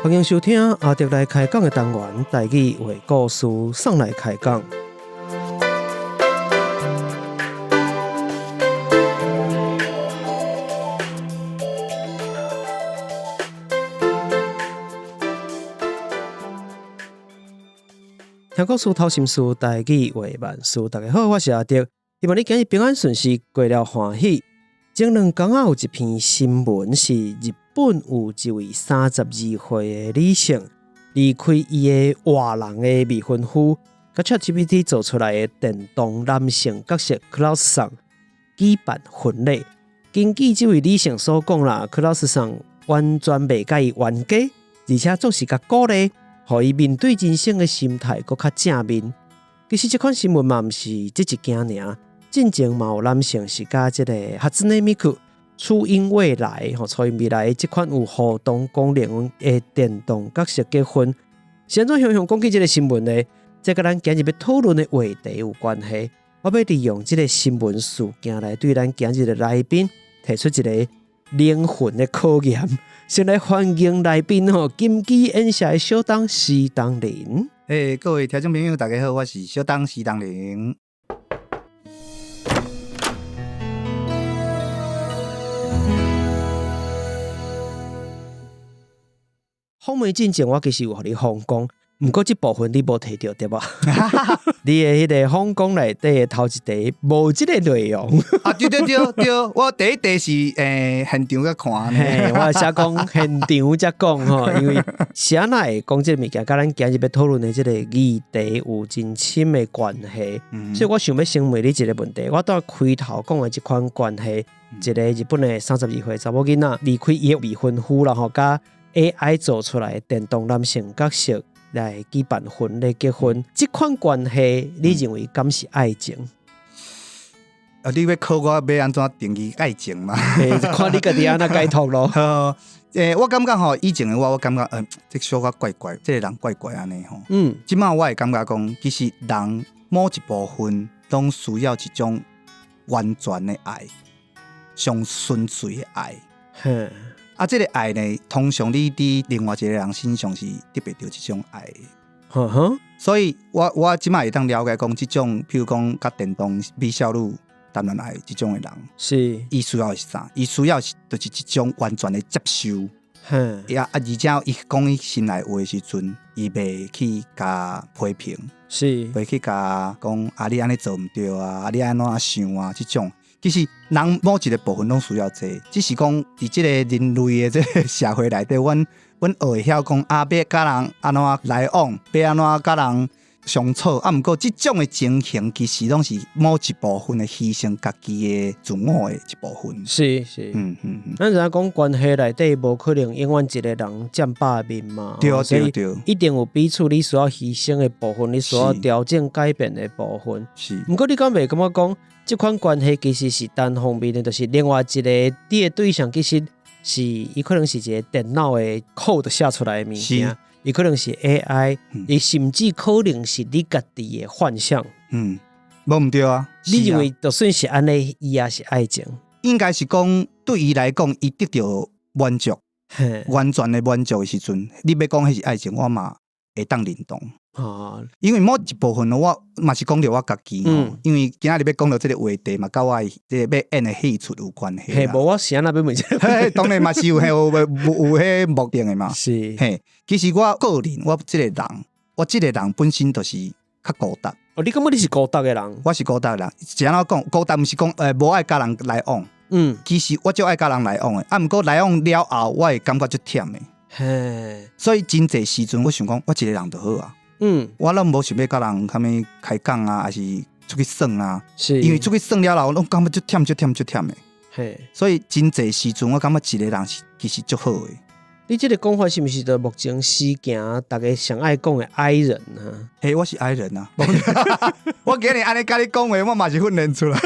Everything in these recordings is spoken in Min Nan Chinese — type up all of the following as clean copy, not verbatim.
歡迎收聽阿德來開講的單元，台語話故事送來開講。聽故事，透心思，台語話萬事。大家好，我是阿德，希望你今日平安順遂，過了歡喜。前兩工仔有一篇新聞，是日本有一位32歲的女性離開伊的活人的未婚夫，佮 ChatGPT 做出來的電動男性角色クラウスさん舉辦婚禮。根據這位女性所講啦，クラウスさん完全袂佮伊冤家，而且總是共鼓勵，予伊面對人生的心態閣較正面。其實這款新聞嘛，毋是這一件爾。進前嘛有男性是佮這個初音ミク初音未來吼，初音未來這款有互動功能的電動角色結婚。是按怎雄雄講起這個新聞呢？這佮咱今日欲討論的話題有關係。我欲利用這個新聞事件來對咱今日的來賓提出一個靈魂的考驗。先來歡迎來賓吼，金枝演社的小東施東霖。欸，各位聽眾朋友，大家好，我是小東施東霖。訪問進前，我其實有予你訪綱，毋過這部分你無提著對無？你的彼個訪綱內底的頭一題無這個內容。啊，對對對對，我第一題是現場才看。嘿，我寫講現場才講吼，因為是按怎會講這個物件，佮咱今日欲討論的這個議題有真深的關係，所以我想欲先問你一個問題。我拄仔開頭講的這款關係，一個日本的32歲查某囡仔離開伊的未婚夫啦吼，佮 AI 做出來的電動男性角色來舉辦婚禮結婚，這款關係你認為敢是愛情？啊，你欲考我欲按怎定義愛情嗎？看你家己按怎解讀囉。好，我感覺吼，以前的我，我感覺，這小可怪怪，這個人怪怪按呢吼。這擺我會感覺講，其實人某一部分攏需要一種完全的愛，上純粹的愛。啊，這個愛呢，通常你佇另外一個人身上是得袂著這種愛的。所以我這擺會當了解講，這種譬如講，佮電動美少女談戀愛這種的人，伊需要的是啥？伊需要的是就是這種完全的接受。啊，而且伊講伊心內話的時陣，伊袂去共批評，袂去共講啊，你按呢做毋對啊，啊，你按怎想啊，這種。其實人某一個部分攏需要這個，只是講佇這個人類的這個社會內底，阮學會曉講啊，欲佮人按怎來往，欲按怎佮人相處。啊，毋過這種的情形，其實攏是某一部分的犧牲家己的自我的一部分。是是。咱知影講關係內底無可能永遠一個人佔百面嘛，所以一定有彼此你需要犧牲的部分，你需要調整改變的部分。毋過你敢袂感覺講，這款關係其實是單方面的，就是另外一個你的對象其實是伊可能是一個電腦的 code 寫出來的物件，伊可能是 AI，伊甚至可能是你家己的幻想。無毋對啊。你認為就算是按呢，伊也是愛情？應該是講對伊來講，伊得著滿足，完全的滿足的時陣，你欲講彼是愛情，我嘛會當認同。因為某一部分我嘛是講著我家己吼，因為今仔日欲講著這個話題嘛，佮我的這個欲演的戲出有關係。嘿，無我是按怎欲問這個？嘿，當然嘛是有彼有有彼目的的嘛。是。嘿，其實我個人，我這個人，我這個人本身就是較孤單。哦，你感覺你是孤單的人？我是孤單的人，是按怎講？孤單毋是講無愛佮人來往。其實我足愛佮人來往的，啊，毋過來往了後，我會感覺足忝的。所以真濟時陣，我想講，我一個人就好啊。我攏無想欲佮人啥物開講啊，抑是出去耍啊。因為出去耍了後，我攏感覺足忝、足忝、足忝的。所以真濟時陣，我感覺一個人是其實足好的。你這個講法是毋是就目前時行逐家上愛講的 I 人啊？嘿，我是 I 人啊！我今日按呢佮你講話，我嘛是訓練出來。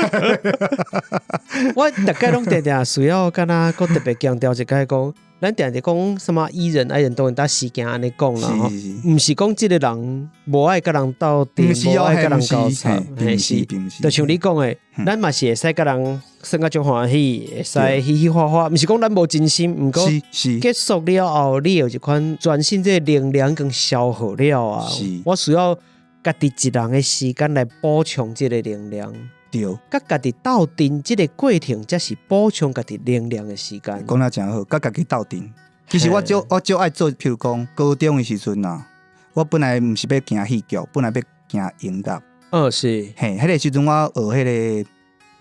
我逐擺攏定定需要敢若閣特別強調一擺講，咱定定講啥物 E 人 I 人，當然搭時行按呢講啦吼，毋是講這個人無愛佮人鬥陣，無愛佮人交談，嘿是，就像你講的，咱嘛是會使佮人耍甲足歡喜，會使嘻嘻哈哈，毋是講咱無真心，毋過結束了後，你有一款全身這個能量已經消耗了啊。我需要家己一人的時間來補充這個能量。佮家己鬥陣這個過程，才是補充家己能量的時間。講得誠好，佮家己鬥陣。其實我足愛做，譬如講高中的時陣啊，我本來毋是欲行戲劇，本來欲行音樂。哦，是。嘿，彼個時陣我學彼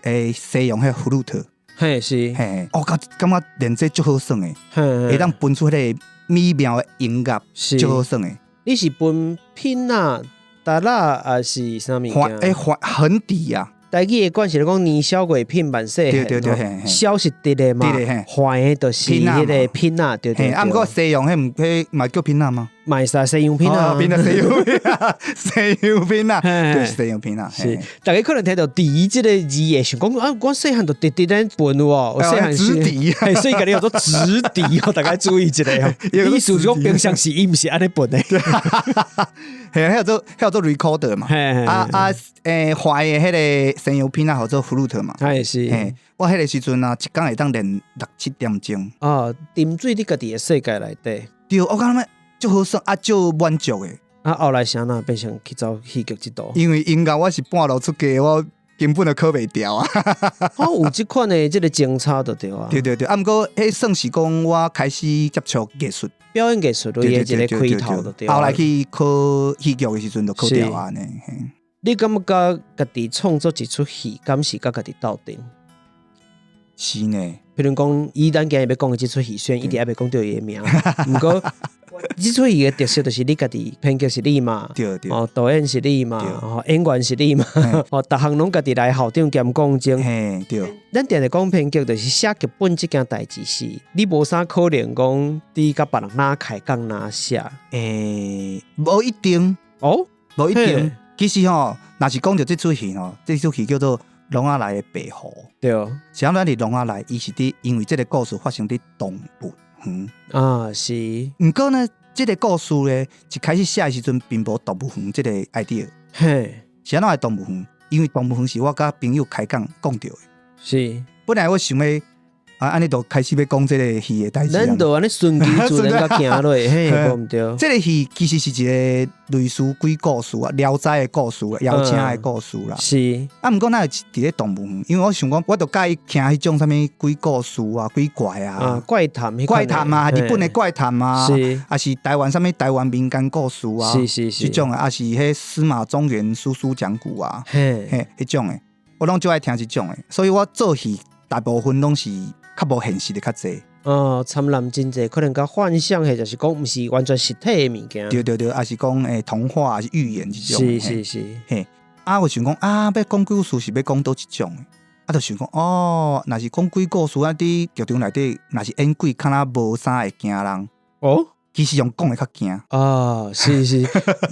個西洋彼個 flute。嘿，是。嘿，我感覺練這足好耍的，會當分出彼個美妙的音樂，足好耍的。你是分品仔、笛仔，抑是啥物件？橫笛啊。台語的慣勢咧講，年簫月品萬細弦，對對對，簫是直的嘛，橫的就是彼個品仔，對對對。啊，毋過西洋彼毋彼嘛叫品仔嗎？嘛會使西洋品仔，品仔西洋品仔，西洋品仔，對，西洋品仔。是，大家可能聽著笛這個字會想講啊，我細漢就直直咧分有無？細漢直笛，所以共你叫做直笛哦，大家注意一下哦。意思是講平常時伊毋是按呢分的。嘿，彼叫做 recorder 嘛。啊啊，橫的彼個西洋品仔號做 flute 嘛。係是。嘿，我彼個時陣啊，一工會當練六七點鐘。哦，沉醉佇家己的世界內底。對，我感覺足好耍，啊，足滿足的。啊，後來是按怎變成去走戲劇這道？因為音樂我是半路出家，我根本就考袂牢啊。哦，有這款的這個情操就對啊。對對對，啊，毋過彼算是講我開始接觸藝術、表演藝術類的一個開頭就對。後來去考戲劇的時陣就考著按呢。你感覺家己創作一齣戲，敢是佮家己鬥陣？是呢。比如講，以咱今日欲講的這齣戲，雖然一直猶未講著伊的名，毋過這齣戲的特色就是你家己編劇是你嘛，對對，哦，導演是你嘛，哦，演員是你嘛，哦，逐項攏家己來校長兼講鐘。嘿，對。咱定定講編劇，就是寫劇本這件代誌是，你無啥可能講你佮別人哪開講哪寫。無一定。哦，無一定。其實吼，若是講著這齣戲吼，這齣戲叫做《籠仔內的白狐》。對。是按怎佇籠仔內，伊是佇因為這個故事發生佇動物園。啊，是。毋過呢，這個故事咧，一開始寫的時陣，並無動物園這個 idea。嘿。是按怎會動物園？因為動物園是我佮朋友開講講著的。是。本來我想欲啊，按呢就開始欲講這個戲的代誌。咱就按呢順其自然共行落去，嘿，無毋對。這個戲其實是一個類似鬼故事啊，聊齋的故事，妖精的故事啦。是。啊，毋過哪會佇咧動物園？因為我想講，我就佮意聽彼種啥物鬼故事啊、鬼怪啊、怪談、怪談啊，日本的怪談啊，是。抑是台灣啥物台灣民間故事啊，是是是。這種的，抑是彼司馬中原叔叔講古啊，嘿，彼種的，我攏足愛聽這種的，所以我做戲大部分攏是較無現實的較濟。哦，參濫真濟，可能佮幻想或者是講毋是完全實體的物件。對對對，抑是講童話，抑是寓言這種。是是是。嘿，啊，我想講啊，欲講故事是欲講佗一種的，啊，就想講哦，若是講鬼故事啊，佇劇場內底，若是演鬼，敢若無啥會驚人。哦。其實用講的較驚。啊，是是，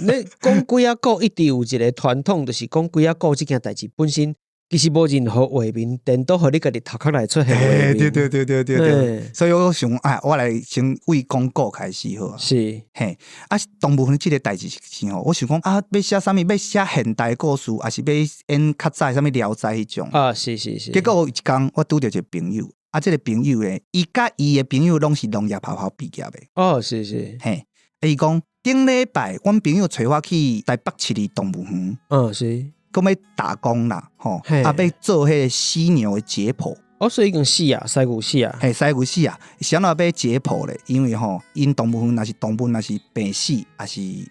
你講鬼仔故一直有一個傳統，就是講鬼仔故這件代誌本身。其實無任何畫面，顛倒予你家己頭殼內出現畫面。對對對對對對。所以我想，哎，我來先為講故開始好啊。是。嘿，啊，動物園這個代誌是吼，我想講啊，欲寫啥物？欲寫現代故事，抑是欲演較早啥物聊齋彼種？啊，是是是。結果有一工，我拄著一個朋友，啊，這個朋友咧，伊佮伊的朋友攏是農業學校畢業的。哦，是是。嘿，伊講頂禮拜，阮朋友揣我去台北市的動物園。嗯，是。講欲打工啦，吼，啊，欲做彼個犀牛的解剖。哦，所以已經死啊，犀牛死啊，嘿，犀牛死啊，是按怎欲解剖咧？因為吼，𪜶動物園若是動物，若是病死，抑是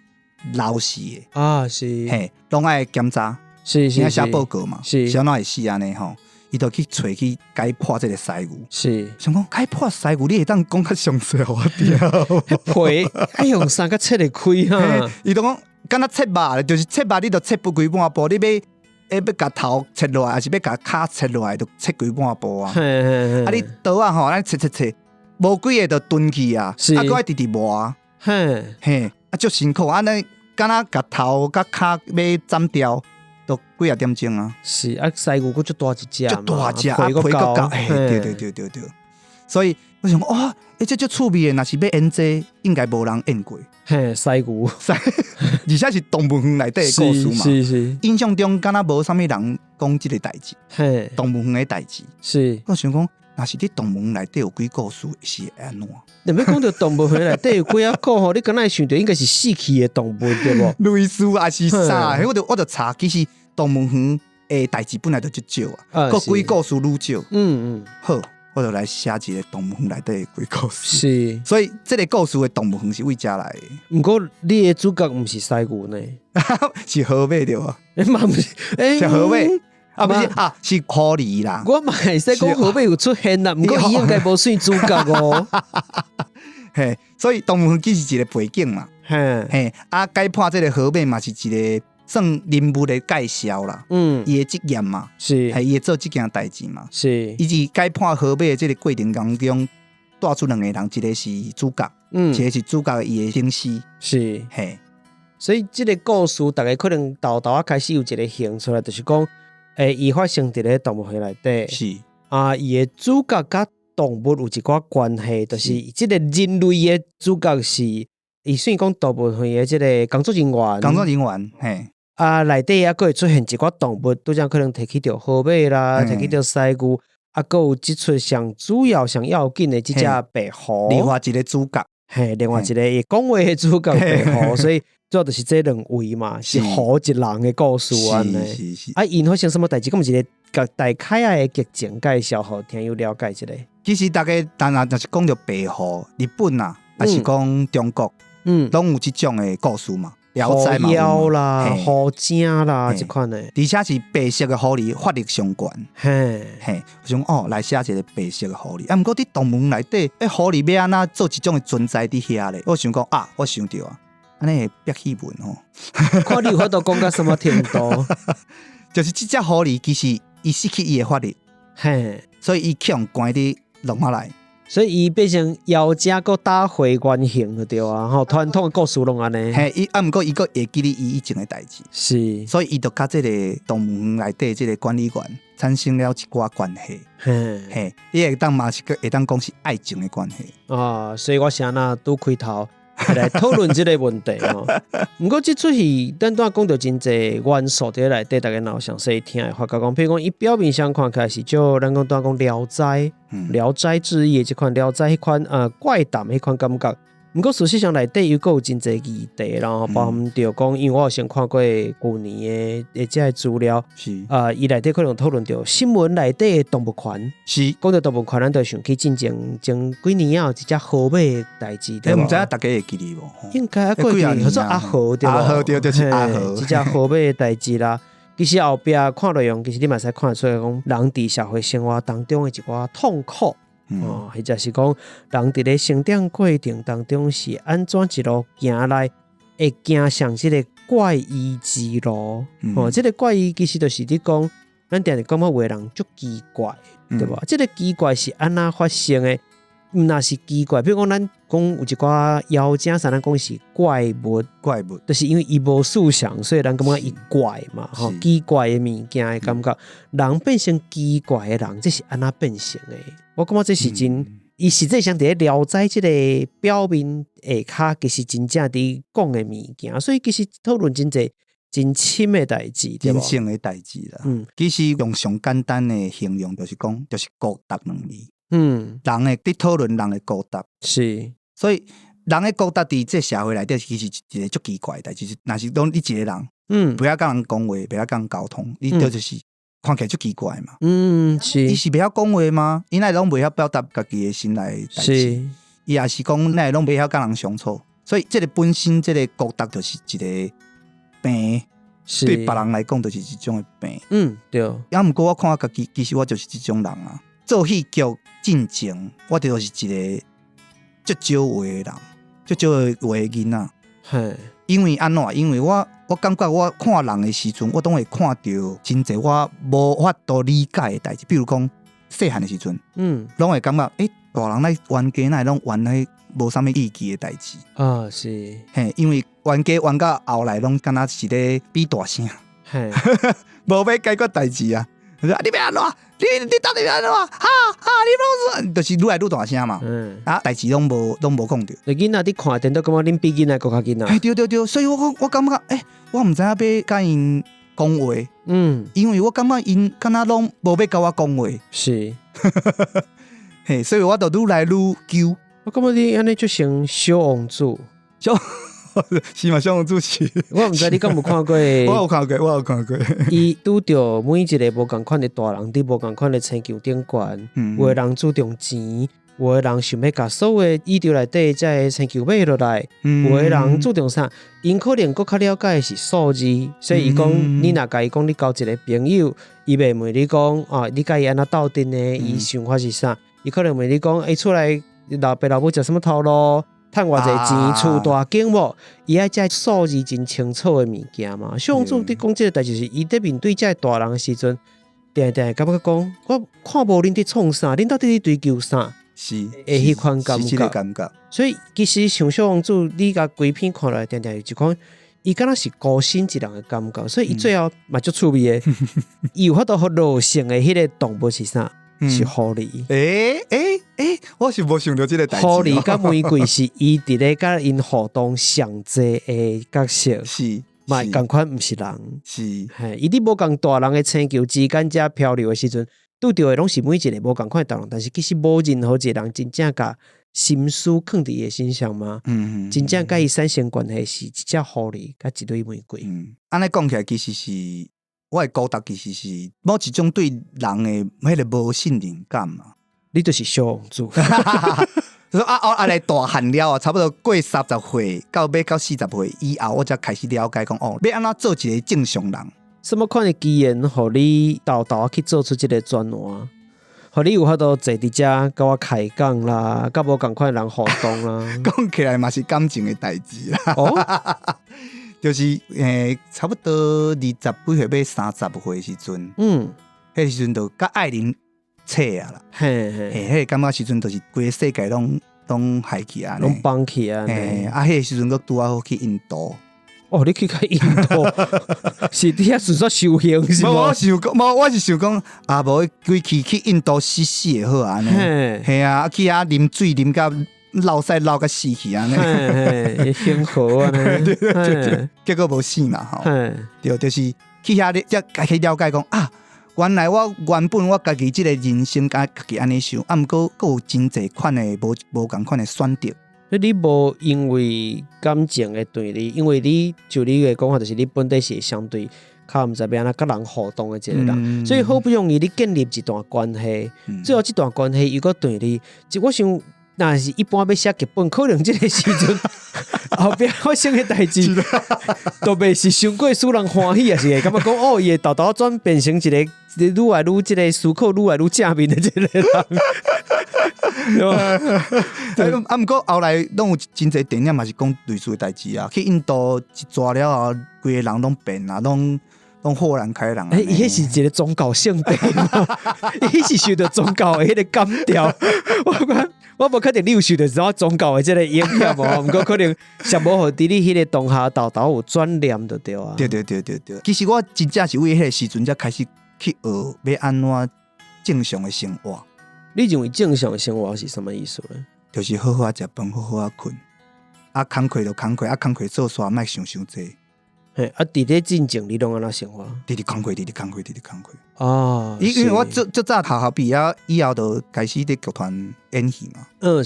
老死的啊，是，嘿，攏愛檢查，是是，愛寫報告嘛，是，是按怎會死按呢吼？伊就去揣去解剖這個犀牛，是，想講解剖犀牛，你會當講較詳細予我聽？皮愛用啥共切會開哈？伊就講。敢若切肉，就是切肉，你就切不規半步，你欲共頭切落來，抑是欲共跤切落來，就切規半步啊。啊，你刀仔吼，咱切切切，無幾个就斷去啊，啊，閣愛直直磨。嘿，嘿，啊，足辛苦，按呢敢若共頭佮跤欲斬掉，都幾仔點鐘啊。是啊，犀牛閣足大一隻，足大隻，啊，皮閣厚，嘿，對對對對對。所以我想講，哇，欸，這足趣味的，若是欲演這個，應該無人演過。嘿，犀牛，而且是動物園內底的故事嘛。是是。印象中敢若無啥物人講講這个代誌，動物園的代誌。我想講，若是佇動物園內底有鬼故事，是會按怎？你欲講著動物園內底有鬼仔故吼，你敢若會想著應該是死去的動物對無？類似抑是啥？我就查，其實動物園的代誌本來就足少啊，閣鬼故事愈少。好，我就來寫一个動物園內底的鬼故事。所以這个故事的動物園是為遮來的。毋過你的主角毋是犀牛呢？是河馬對無？嘛毋是，是河馬啊，不是啊，是狐狸啦。我嘛會使講河馬有出現啦，毋過伊應該無算主角哦。嘿，所以動物園只是一个背景嘛。嘿，啊，解判這个河馬嘛是一个算人物的介紹啦。伊的職業嘛，係伊會做這件代誌嘛。伊是解判河馬的這个過程當中，帶出兩个人，一个是主角，一个是主角伊的上司。嘿。所以這个故事，逐家可能沓沓仔開始有一个興趣來，就是講，伊發生佇咧動物園內底。啊，伊的主角佮動物有一寡關係，就是這个人類的主角是，伊算講動物園的這个工作人員。工作人員，嘿。啊，內底猶閣會出現一寡動物，拄才可能提起著河馬啦，提起著犀牛，啊，閣有這齣上主要、上要緊的這隻白狐。另外一个主角。嘿，另外一个會講話的主角白狐，所以主要就是這兩位嘛，是狐一人的故事按呢。啊，𪜶發生啥物代誌？敢有一个大概的劇情介紹，予聽友了解一下。其實大家當然就是講著白狐，日本啊，抑是講中國，攏有這種的故事嘛。聊齋嘛，狐妖啦，狐精啦，這款的，而且是白色的狐狸，法力上懸。嘿，我想哦，來寫一个白色的狐狸。啊，毋過佇動物園內底，狐狸欲按怎做這種的存在佇遐咧？我想講啊，我想著啊，按呢會憋氣文吼。看你有法度講到啥物程度？就是這隻狐狸其實伊失去伊的法力，所以伊去予關佇籠仔內。所以伊變成妖精，閣打回原形就對啊！吼，傳統的故事攏按呢。嘿，伊啊，毋過伊閣會記得伊以前的代誌。所以伊就佮這个動物園內底這个管理員產生了一寡關係。嘿，伊會當嘛是閣會當講是愛情的關係。啊，所以我是按怎拄開頭來討論這个問題吼。毋過這齣戲咱拄仔講著真濟元素佇內底，逐家若有詳細聽會發覺講，譬如講伊表面上看起來是照咱講拄仔講聊齋、聊齋志異的這款聊齋彼款怪談彼款感覺。毋過事實上內底又閣有真濟議題，然後包含著講，因為我有先看過舊年的這个資料，啊，伊內底可能討論著新聞內底的動物權，講著動物權，咱就想起進前前幾年仔有一隻河馬的代誌，對無？毋知影逐家會記得無？應該猶閣會記得，叫做阿和對無？阿和對，就是阿和，這隻河馬的代誌啦。其實後壁看內容，其實你嘛會使看得出來講，人佇社會生活當中的一寡痛苦。哦，或者是講人佇咧成長過程當中是按怎一路行來，會行向這个怪異之路。哦，這个怪異其實就是佇講，咱定定感覺有的人足奇怪，對無？這个奇怪是按怎發生的？毋若是奇怪，比如講咱講有一寡妖精啥，咱講是怪物，怪物，就是因為伊無思想，所以咱感覺伊怪嘛，吼，奇怪的物件的感覺，人變成奇怪的人，這是按怎變成的？我感覺這是真，伊實際上佇咧聊齋這个表面下跤，其實真正佇講的物件，所以其實討論真濟真深的代誌，人生的代誌啦。其實用上簡單的形容，就是講，就是孤獨兩字。人會佇討論人的孤獨，所以人的孤獨佇這社會內底，其實一个足奇怪的代誌。若是講你一个人，袂曉佮人講話，袂曉佮人溝通，你就是看起來足奇怪嘛。伊是袂曉講話嗎？伊哪會攏袂曉表達家己的心內代誌？伊也是講哪會攏袂曉佮人相處？所以這个本身這个孤獨就是一个病，對別人來講就是一種的病。對。啊，毋過我看我家己，其實我就是這種人啊。做戲劇進前，我就是一个足少話的人，足少話的囡仔。因為按怎？因為我感覺我看人的時陣，我攏會看著真濟我無法度理解的代誌。比如講，細漢的時陣，攏會感覺，大人咧冤家，哪會攏冤彼無啥物意義的代誌。啊，是。嘿，因為冤家冤到後來，攏敢若是咧比大聲。無欲解決代誌啊！說啊，你欲按怎？你到底欲按怎？哈哈，你攏就是愈來愈大聲嘛。啊，代誌攏無講著。囡仔佇看電都感覺恁比囡仔閣較囡仔。嘿，對對對，所以我感覺，我毋知影欲佮𪜶 講話，因為我感覺𪜶敢若攏無欲共我講話，嘿，所以我就愈來愈糾。我感覺你按呢就像小王子，小是嘛？小王子是，我毋知你敢有看過？我有看過，我有看過。伊拄著每一个無仝款的大人佇無仝款的星球頂懸，有的人注重錢，有的人想欲共所有的宇宙內底這个星球買落來，有的人注重啥？𪜶可能閣較了解的是數字，所以伊講，你若共伊講你交一个朋友，伊袂問你講啊，你佮伊按怎鬥陣呢？伊想法是啥？伊可能問你講，欸，厝內老爸老母食啥物頭路？趁偌濟錢，厝大間無？伊愛這數字真清楚的物件嘛。小王子佇講這个代誌是，伊佇面對這个大人的時陣，定定會感覺講，我看無恁佇創啥，恁到底佇追求啥？的彼款感覺。是這个感覺。所以其實像小王子，你共規篇看落來，定定有一款，伊敢若是孤身一人的感覺，所以伊最後嘛足趣味的，伊有法度予落成的彼个動物是啥？是狐狸。欸欸欸，我是無想著這个代誌。狐狸佮玫瑰是伊佇咧佮𪜶互動上濟的角色，嘛仝款毋是人。嘿，伊佇無仝大人的星球之間遮漂流的時陣，拄著的攏是每一个無仝款的大人，但是其實無任何一個人真正共心思囥佇伊的身上嘛。真正佮伊產生關係是一隻狐狸佮一蕊玫瑰。嗯，按呢講起來，其實是我的孤獨，其實是某一種對人的彼个無信任感嘛。你就是小王子。就說啊，我啊來大漢了啊，差不多過30歲到欲到40歲以後，我才開始了解講哦，欲按怎做一個正常人。啥物款的機緣，予你沓沓去做出這个轉換？予你有法度坐佇遮佮我開講啦，佮無仝款的人互動啦。講起來嘛是感情的代誌啦。哦，就是差不多20幾歲欲30歲時陣，彼時陣就佮愛人拆啊啦。嘿，彼個感覺時陣就是規个世界攏害去啊，攏崩去啊！嘿，啊，彼個時陣閣拄仔好去印度。哦，你去到印度是佇遐純粹修行是無？我想講，無，我是想講，啊，無規氣去印度死死會好按呢。嘿啊，去遐啉水啉甲落屎落甲死去按呢。嘿，幸好按呢。對對對，結果無死嘛吼。對，就是去遐咧，才開始了解講啊，原來我原本我家己這個人生共家己按呢想，啊，毋過閣有真濟款的無仝款的選擇。你無因為感情的斷裂，因為你就你的講法，就是你本底是相對較毋知欲按怎佮人互動的一個人，所以好不容易你建立一段關係，最後這段關係又閣斷裂，就我想，若是一般欲寫劇本，可能這个時陣後壁發生的代誌，都袂是傷過使人歡喜，也是會感覺講哦，伊會沓沓轉變成一個愈來愈這个思考愈來愈正面的這個人。啊，毋過後來攏有真濟電影嘛是講類似的代誌啊。去印度一逝了後，規個人攏變啊，攏豁然開朗。欸，伊彼是一个宗教聖地，伊彼是受著宗教的彼个感召。我講，我無確定你有受著啥宗教的這个影響無？毋過可能上無予佇你彼个當下沓沓有轉念就對啊。對對對對對，其實我真正是為彼个時陣才開始去學欲按怎正常的生活。你認為正常生活是啥物意思呢？就是好好仔食飯，好好仔睏，啊，工課就工課，啊，工課做煞莫想傷濟。嘿，啊，佇咧進前你攏按怎生活？直直工課，直直工課，直直工課。哦，因為我足足早大學畢業以後，就開始佇劇團演戲嘛。我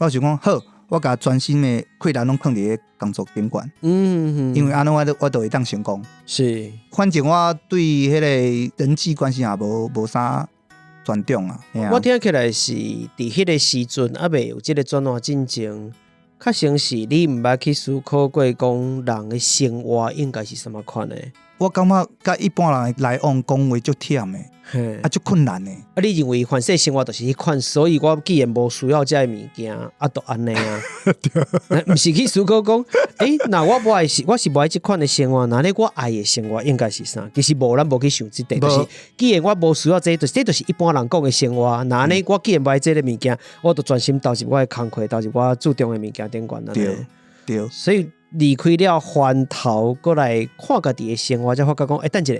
想講好，我共專心的氣力攏囥佇咧工作頂懸。因為按呢，我就會當成功。反正我對彼個人際關係也無啥專長啊。我聽起來是佇彼個時陣猶未有這个轉換進前，較像是你毋捌去思考過，講人的生活應該是啥物款的。我感覺佮一般人來往講話足忝的，啊，足困難的。啊，你認為凡勢生活就是彼款，所以我既然無需要這个物件，啊，就按呢啊。毋是去思考講，欸，若我無愛是，我是無愛這款的生活，那呢我愛的生活應該是啥？其實無，咱無去想這塊，就是既然我無需要這個，就是這就是一般人講的生活。那呢，我既然無愛這个物件，我就專心投入我的工課，投入我注重的物件頂懸。對對。所以離開了環頭，過來看家己的生活，才發覺講，欸，等一下，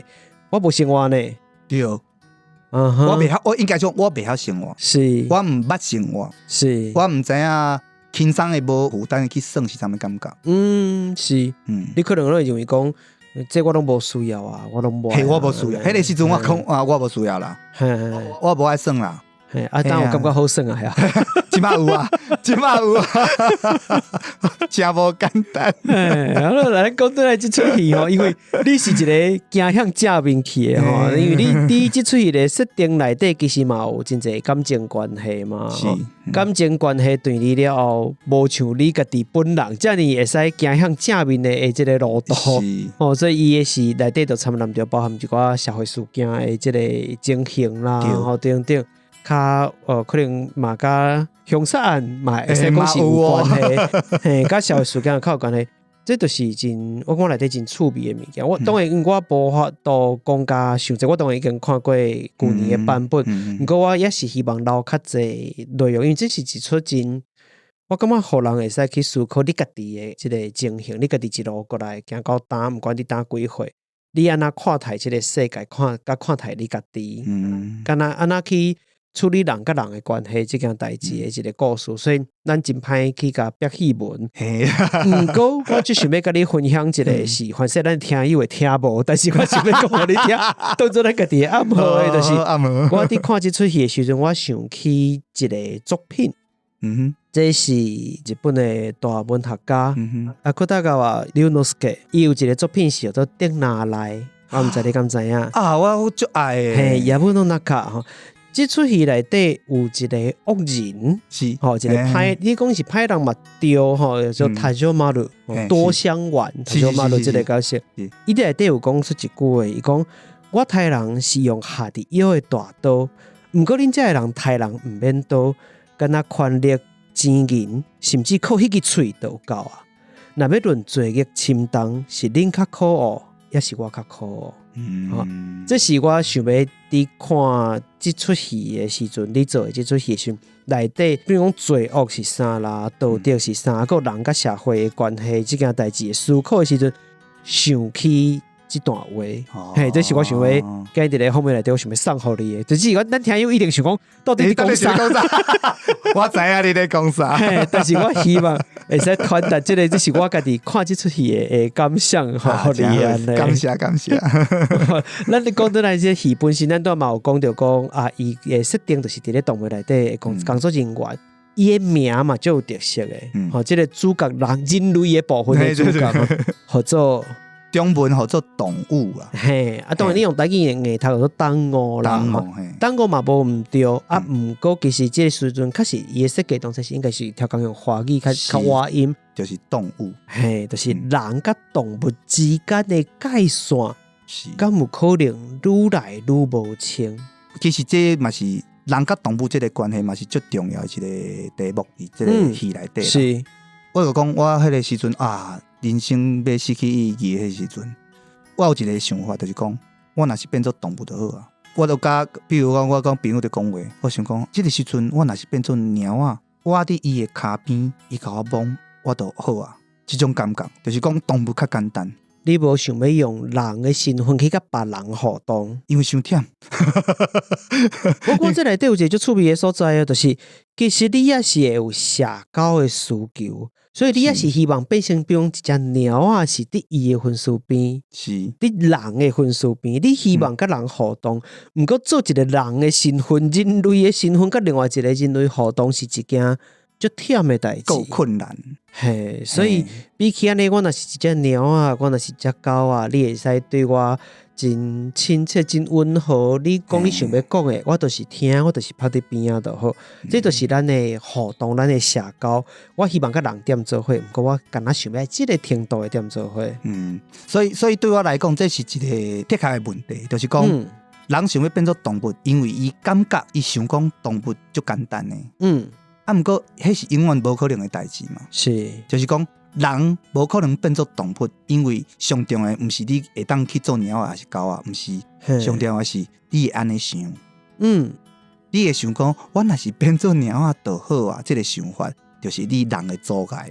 我無生活呢。對。我袂曉，我應該講我袂曉生活。我毋捌生活。我毋知影輕鬆的無負擔的去耍是啥物感覺。嗯，是。你可能會認為講，這我攏無需要啊，我攏無。嘿，我無需要。彼個時陣我講啊，我無需要啦，我無愛耍啦。嘿，啊，當有感覺好耍啊，係啊，這馬有啊，這馬有啊，誠無簡單。嘿，好啦，來講轉來這齣戲吼，因為你是一個行向正面去的吼，因為你佇這齣戲的設定內底，其實嘛有真濟感情關係嘛。是，感情關係斷離了後，無像你家己本人，遮爾會使行向正面的這个路途。哦，所以伊的是內底就摻雜著包含一寡社會事件的這个情形啦，吼等等。較可能嘛佮兇殺案嘛會使講是有關係，嘿，佮社會事件較有關係，這就是真我講內底真趣味的物件。我當然因為我無法度講甲詳細，我當然已經看過舊年的版本，毋過我也是希望留較濟內容，因為這是一齣真，我感覺予人會使去思考你家己的這个情形，你家己一路過來行到今，毋管你今幾歲，你按怎看待這个世界，看佮看待你家己，敢若按怎去處理人佮人的關係這件代誌的一个故事，所以咱真歹去共逼戲文。毋過我只想欲佮你分享一个是，反正咱聽友會聽無，但是我想欲講予你聽，當做咱家己的暗號的，就是我佇看這齣戲的時陣，我想起一个作品。這是日本的大文學家阿芥川龍之介，伊有一个作品是叫做《竹林內》，我毋知你敢知影？啊，我足愛的。嘿，薮の中吼。這齣戲內底有一个惡人，吼，一个歹，你講是歹人嘛對吼，叫做多少丸，多香丸，多少丸這个角色，伊佇內底有講出一句話，伊講我刣人是用下佇腰的大刀，毋過恁遮的人刣人毋免刀，干焦權力、錢銀，甚至靠彼支喙就夠啊。若欲論罪惡深重，是恁較可惡，抑是我較可惡？嗯，這是我想欲佇看這齣戲的時陣，你做的這齣戲的時陣，內底比如講罪惡是啥啦，道德是啥，閣人佮社會的關係這件代誌的思考的時陣，想起這段話，嘿，這是我想欲今日佇咧後面內底，我想欲送予你的。就是我咱聽友一定想講，到底你講啥？我知影你咧講啥，但是我希望會使傳達這个，這是我家己看這齣戲的感想，予你按呢。感謝感謝。咱咧講轉來這戲本身，咱拄嘛有講著講啊，伊的設定就是佇咧動物內底工作人員，伊的名嘛足有特色的，吼，這个主角人人類的部分的主角，號做中文號做動物啊，嘿，啊，當然你用台語的譯讀叫做動物啦，動物嘛無毋對，啊，毋過其實這个時陣確實伊的設計當初是應該是調工用華語較較倚音，就是動物，嘿，就是人佮動物之間的界線，敢有可能愈來愈無清？其實這嘛是人佮動物這个關係嘛是足重要的一个題目，佇這个戲內底。是，我就講我彼个時陣啊。人生欲失去意義的彼時陣，我有一个想法，就是講，我若是變做動物就好啊。我就佮，比如講，我講朋友佇講話，我想講，這个時陣我若是變做貓仔，我佇伊的跤邊，伊共我摸，我就好啊。這種感覺，就是講動物較簡單。你無想欲用人的身份去佮別人互動，因為傷忝。我講這內底有一个足趣味的所在哦，就是其實你也是會有社交的需求，所以你也是希望變成比如講一隻貓仔，是佇伊的身軀邊，是佇人的身軀邊，你希望佮人互動，毋過做一个人的身份，人類的身份，佮另外一个人類互動是一件足忝的代誌，夠困難。嘿，所以比起按呢，我若是一隻貓仔，我若是一隻狗仔，你會使對我真親切、真溫和。你講你想欲講的，我就是聽，我就是趴佇邊仔就好。這就是咱的互動，咱的社交。我希望佮人踮做伙，毋過我敢若想欲這个程度的踮做伙。嗯，所以對我來講，這是一个哲學的問題，就是講，人想欲變做動物，因為伊感覺伊想講動物足簡單的。啊，毋過，彼是永遠無可能的代誌嘛。就是講人無可能變做動物，因為上重要的毋是你會當去做貓仔抑是狗仔，毋是上重要的是你會按呢想。你會想講，我若是變做貓仔就好啊，這个想法就是你人的阻礙。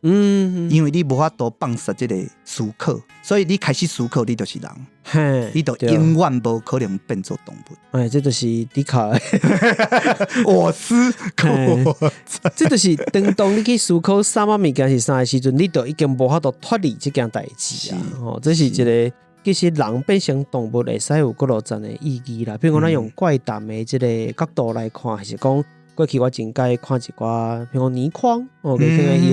因為你無法度放捨這個思考，所以你開始思考，你就是人，你就永遠無可能變做動物。哎，這就是笛卡爾。我思故我在。這就是當你去思考啥物物件是啥的時陣，你就已經無法度脫離這件代誌啊！吼，這是一個其實人變成動物會使有幾落層的意義啦。比如講，咱用怪談的這個角度來看，還是講過去我真佮意看一寡，比如講倪匡哦，佢聽伊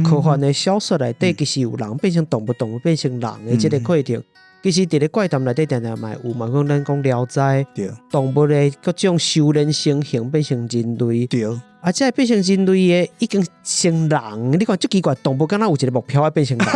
的科幻的小說內底，其實有人變成動物，動物變成人的這個過程。其實佇咧怪談內底，定定嘛會有嘛，講咱講聊齋，動物的各種修煉成形變成人類，啊，這個變成人類的已經成人，你看足奇怪，動物敢若有一個目標愛變成人，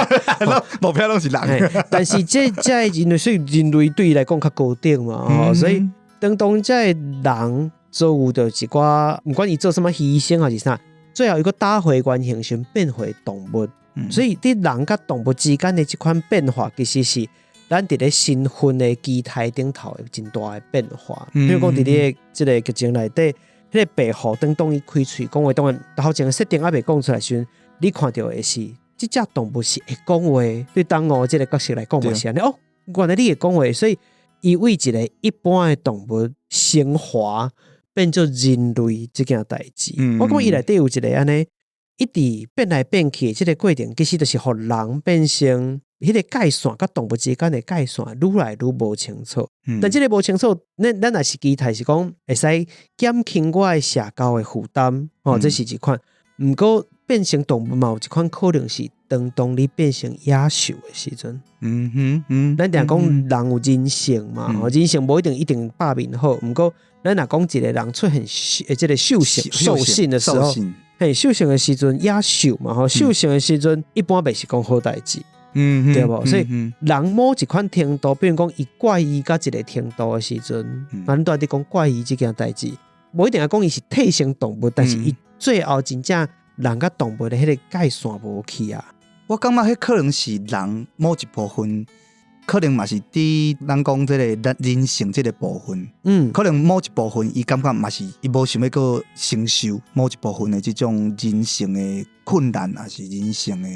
目標攏是人，但是這個人類，所以人類對伊來講較高等嘛，吼，所以當這個人遭遇著一寡，毋管伊做啥物犧牲還是啥，最後伊閣打回原形，先變回動物。所以佇人佮動物之間的這款變化，其實是咱佇咧身份的期待頂頭的真大的變化。比如講，佇你的這個劇情內底，彼個白虎當當伊開喙講話，當然頭前設定猶未講出來時陣，你看著的是這隻動物是會講話。對當吳這個角色來講嘛是按呢哦，原來你會講話，所以伊為一個一般的動物升華變做人類這件代誌。我感覺伊內底有一個按呢，一直變來變去的這個過程，其實就是予人變成彼個界線，佮動物之間的界線愈來愈無清楚。但這個無清楚，咱若是期待是講會使減輕我的社交的負擔，吼，這是一款。毋過變成動物嘛，有一款可能是當你變成野獸的時陣。咱定講人有人性嘛，吼，人性無一定一定百面好。毋過咱若講一個人出現這個獸性、獸性的時候，嘿，獸性的時陣，野獸嘛，吼，獸性的時陣，一般袂是講好代誌。對無？所以人某一款程度，比如講伊怪異到一個程度的時陣，咱拄仔佇講怪異這件代誌，無一定愛講伊是退成動物，但是伊最後真正人佮動物的彼個界線無去啊。我感覺彼可能是人某一部分，可能嘛是佇咱講這個咱人性這個部分，可能某一部分伊感覺嘛是伊無想欲閣承受某一部分的這種人性的困難，抑是人性的。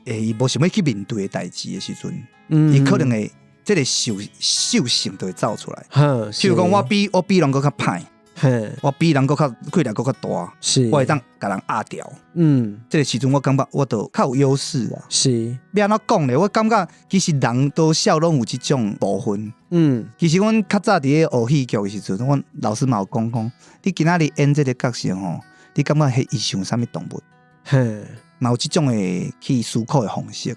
伊無想欲去面對的代誌的時陣，伊可能會這個獸性就會走出來。譬如講，我比人閣較歹，我比人閣較氣力閣較大，我會當共人壓掉。這個時陣我感覺我就較有優勢啊。欲按怎講咧？我感覺其實人多少攏有這種部分。其實阮較早佇咧學戲劇的時陣，阮老師嘛有講講，你今仔日演這個角色吼，你感覺彼伊像啥物動物？嘛有這種的去思考的方式。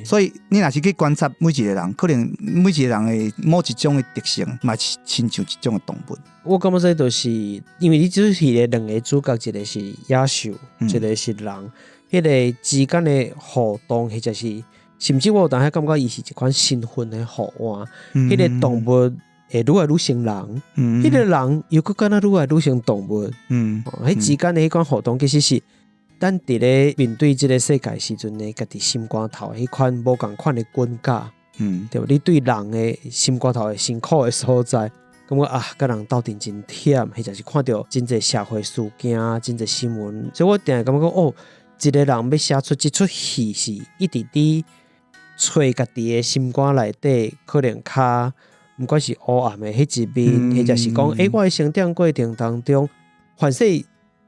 所以你若是去觀察每一個人，可能每一個人的某一種的特性，嘛是親像一種的動物。我感覺這就是因為你這戲的兩個主角，一個是野獸，一個是人，彼個之間的互動，或者是甚至我有當時感覺伊是一款身份的互換。彼個動物會愈來愈像人，彼個人又閣敢若愈來愈像動物。彼之間的彼款互動，其實是咱佇咧面對這個世界時陣呢，家己心肝頭彼款無仝款的滾架，對無？你對人的心肝頭的辛苦的所在，感覺啊，佮人鬥陣真忝，或者是看著真濟社會事件、真濟新聞，所以我定定感覺講，哦，一個人欲寫出這齣戲，是一直佇揣家己的心肝內底，可能較毋管是黑暗的彼一面，或者是講，欸，我的成長過程當中，凡勢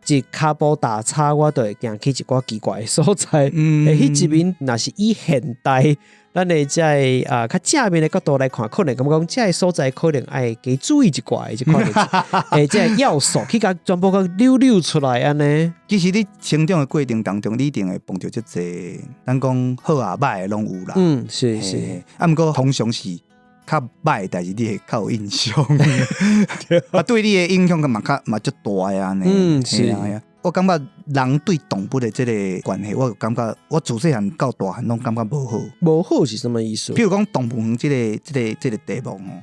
一跤步踏差，我就會行去一寡奇怪的所在。欸，彼一面若是以現代咱的這个啊較正面的角度來看，可能感覺講這个所在可能愛加注意一寡，這款欸，這个要素去共全部共溜溜出來按呢。其實你成長的過程當中，你一定會碰著足濟，咱講好啊歹的攏有啦。啊，毋過通常是較歹的代誌，你會較有印象。啊，對你的影響嘛較嘛足大的按呢。我感覺人對動物的這個關係，我感覺我自細漢到大漢攏感覺無好。無好是啥物意思？譬如講動物園這個題目吼，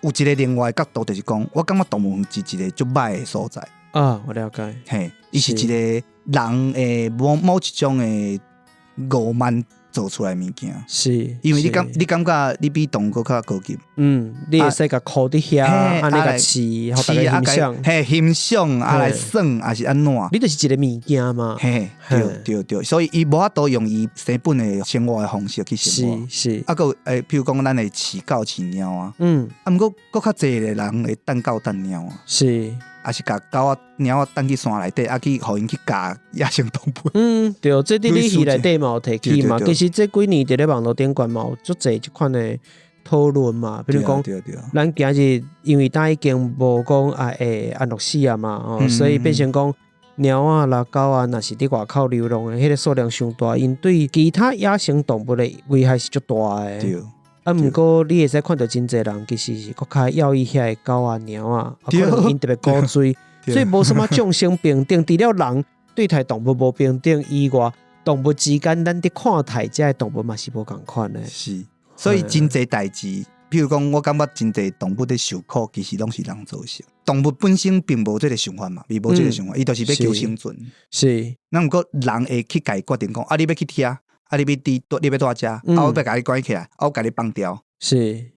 有一個另外的角度，就是講我感覺動物園是一個足歹的所在。啊，我了解。嘿，伊是一個人的某某一種的傲慢。做出來物件。是，因為你感覺你比動物閣較高級。嗯，你會使共箍佇遐，按呢共飼，予大家欣賞。嘿，欣賞啊來耍，抑是按怎？你就是一个物件嘛。嘿，對對對，所以伊無法度用伊生本的生活的方式去生活。啊，閣有欸，譬如講咱會飼狗飼貓啊。啊，毋過閣較濟的人會等狗等貓啊。抑是共狗仔貓仔等去山內底，啊去予𪜶去咬野生動物。嗯，對，這佇你戲內底嘛有提起嘛。其實這幾年佇咧網路頂懸嘛有足濟這款的討論嘛。比如講，咱今日因為呾已經無講啊會安樂死啊嘛，吼，所以變成講貓仔啦、狗仔，若是佇外口流浪的，彼個數量傷大，𪜶對其他野生動物的危害是足大的。啊，毋過你會使看著真濟人其實是閣較要伊遐的狗仔、貓仔，啊，可能𪜶特別古錐，所以無啥物眾生平等。除了人對待動物無平等以外，動物之間咱佇看待這个動物嘛是無仝款的。是，所以真濟代誌，比如講，我感覺真濟動物佇受苦，其實攏是人造成。動物本身並無這个想法嘛，伊無這个想法，伊就是欲求生存。那毋過人會去共伊決定講，啊，你欲去聽。啊！你欲佇，你欲蹛遮，啊！我欲共你關起來，啊！我共你放掉。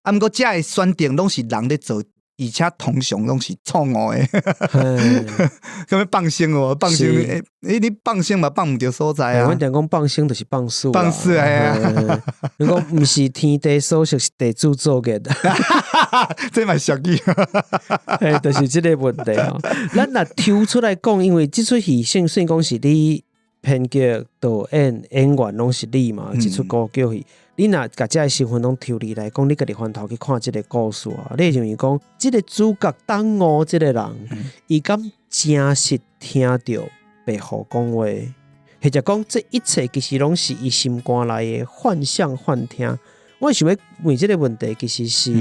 啊，毋過這个選擇攏是人咧做，而且通常攏是錯誤的。啥物放生哦，放生，欸，你放生嘛放毋著所在啊。阮定講放生就是放肆。放肆啊！你講毋是天地所屬，是地主作孽。這嘛俗語。嘿，就是這个問題哦。咱若抽出來講，因為這齣戲算算講是你編劇、導演、演員攏是你嘛？這齣歌劇戲，你若共這个身份攏抽離來講，你家己翻頭去看這个故事啊，你會認為講，這个主角董吳這个人，伊敢真實聽著白虎講話，或者講這一切其實攏是伊心肝內的幻想幻聽。我想欲問這个問題，其實是，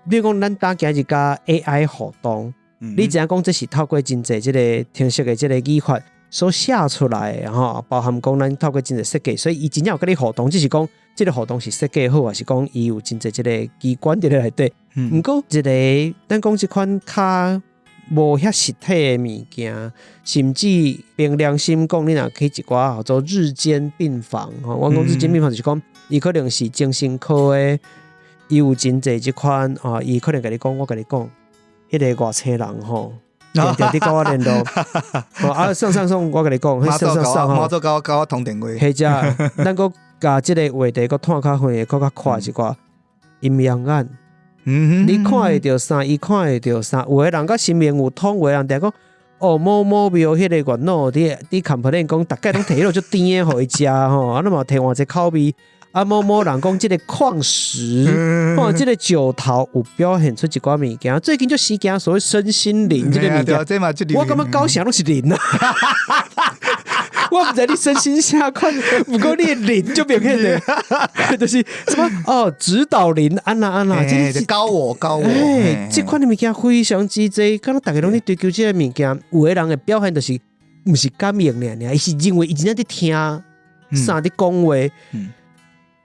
比如講咱呾今日佮 AI 互動，你知影講這是透過真濟這个程式的這个語法所寫出來的吼，包含講咱透過真濟設計，所以伊真正有佮你互動，只是講這个互動是設計好，抑是講伊有真濟這个機關佇咧內底。毋過一个咱講這款較無遐實體的物件，甚至憑良心講，你若去一寡叫做日間病房吼，我講日間病房就是講，伊可能是精神科的，伊有真濟這款啊，伊可能共你講，我共你講，彼个外星人吼。定定佇佮我聯絡，啊，上上上，我共你講，彼上上上吼，媽祖共我通電話，或者咱閣共這个話題閣拖較遠的，閣較快一寡陰陽眼，你看會著啥，伊看會著啥，有的人佮神明有通，有的人定講，哦，某某廟彼个元老佇佇 complain 講，逐擺攏提彼落足甜的予伊食吼，啊，咱嘛提換一个口味。啊，某某人講這个礦石，哦，這个石頭有表現出一寡物件。最近就時行所謂身心靈這个物件，我感覺九成攏是靈啊。我毋知你身心啥款，毋過你的靈就明顯的，就是什麼哦，指導靈按怎按怎，這個高我高我。欸，這款的物件非常之濟，敢若逐家攏咧追求這个物件，有的人的表現就是毋是感應爾爾，伊是認為伊真正佇聽啥佇講話。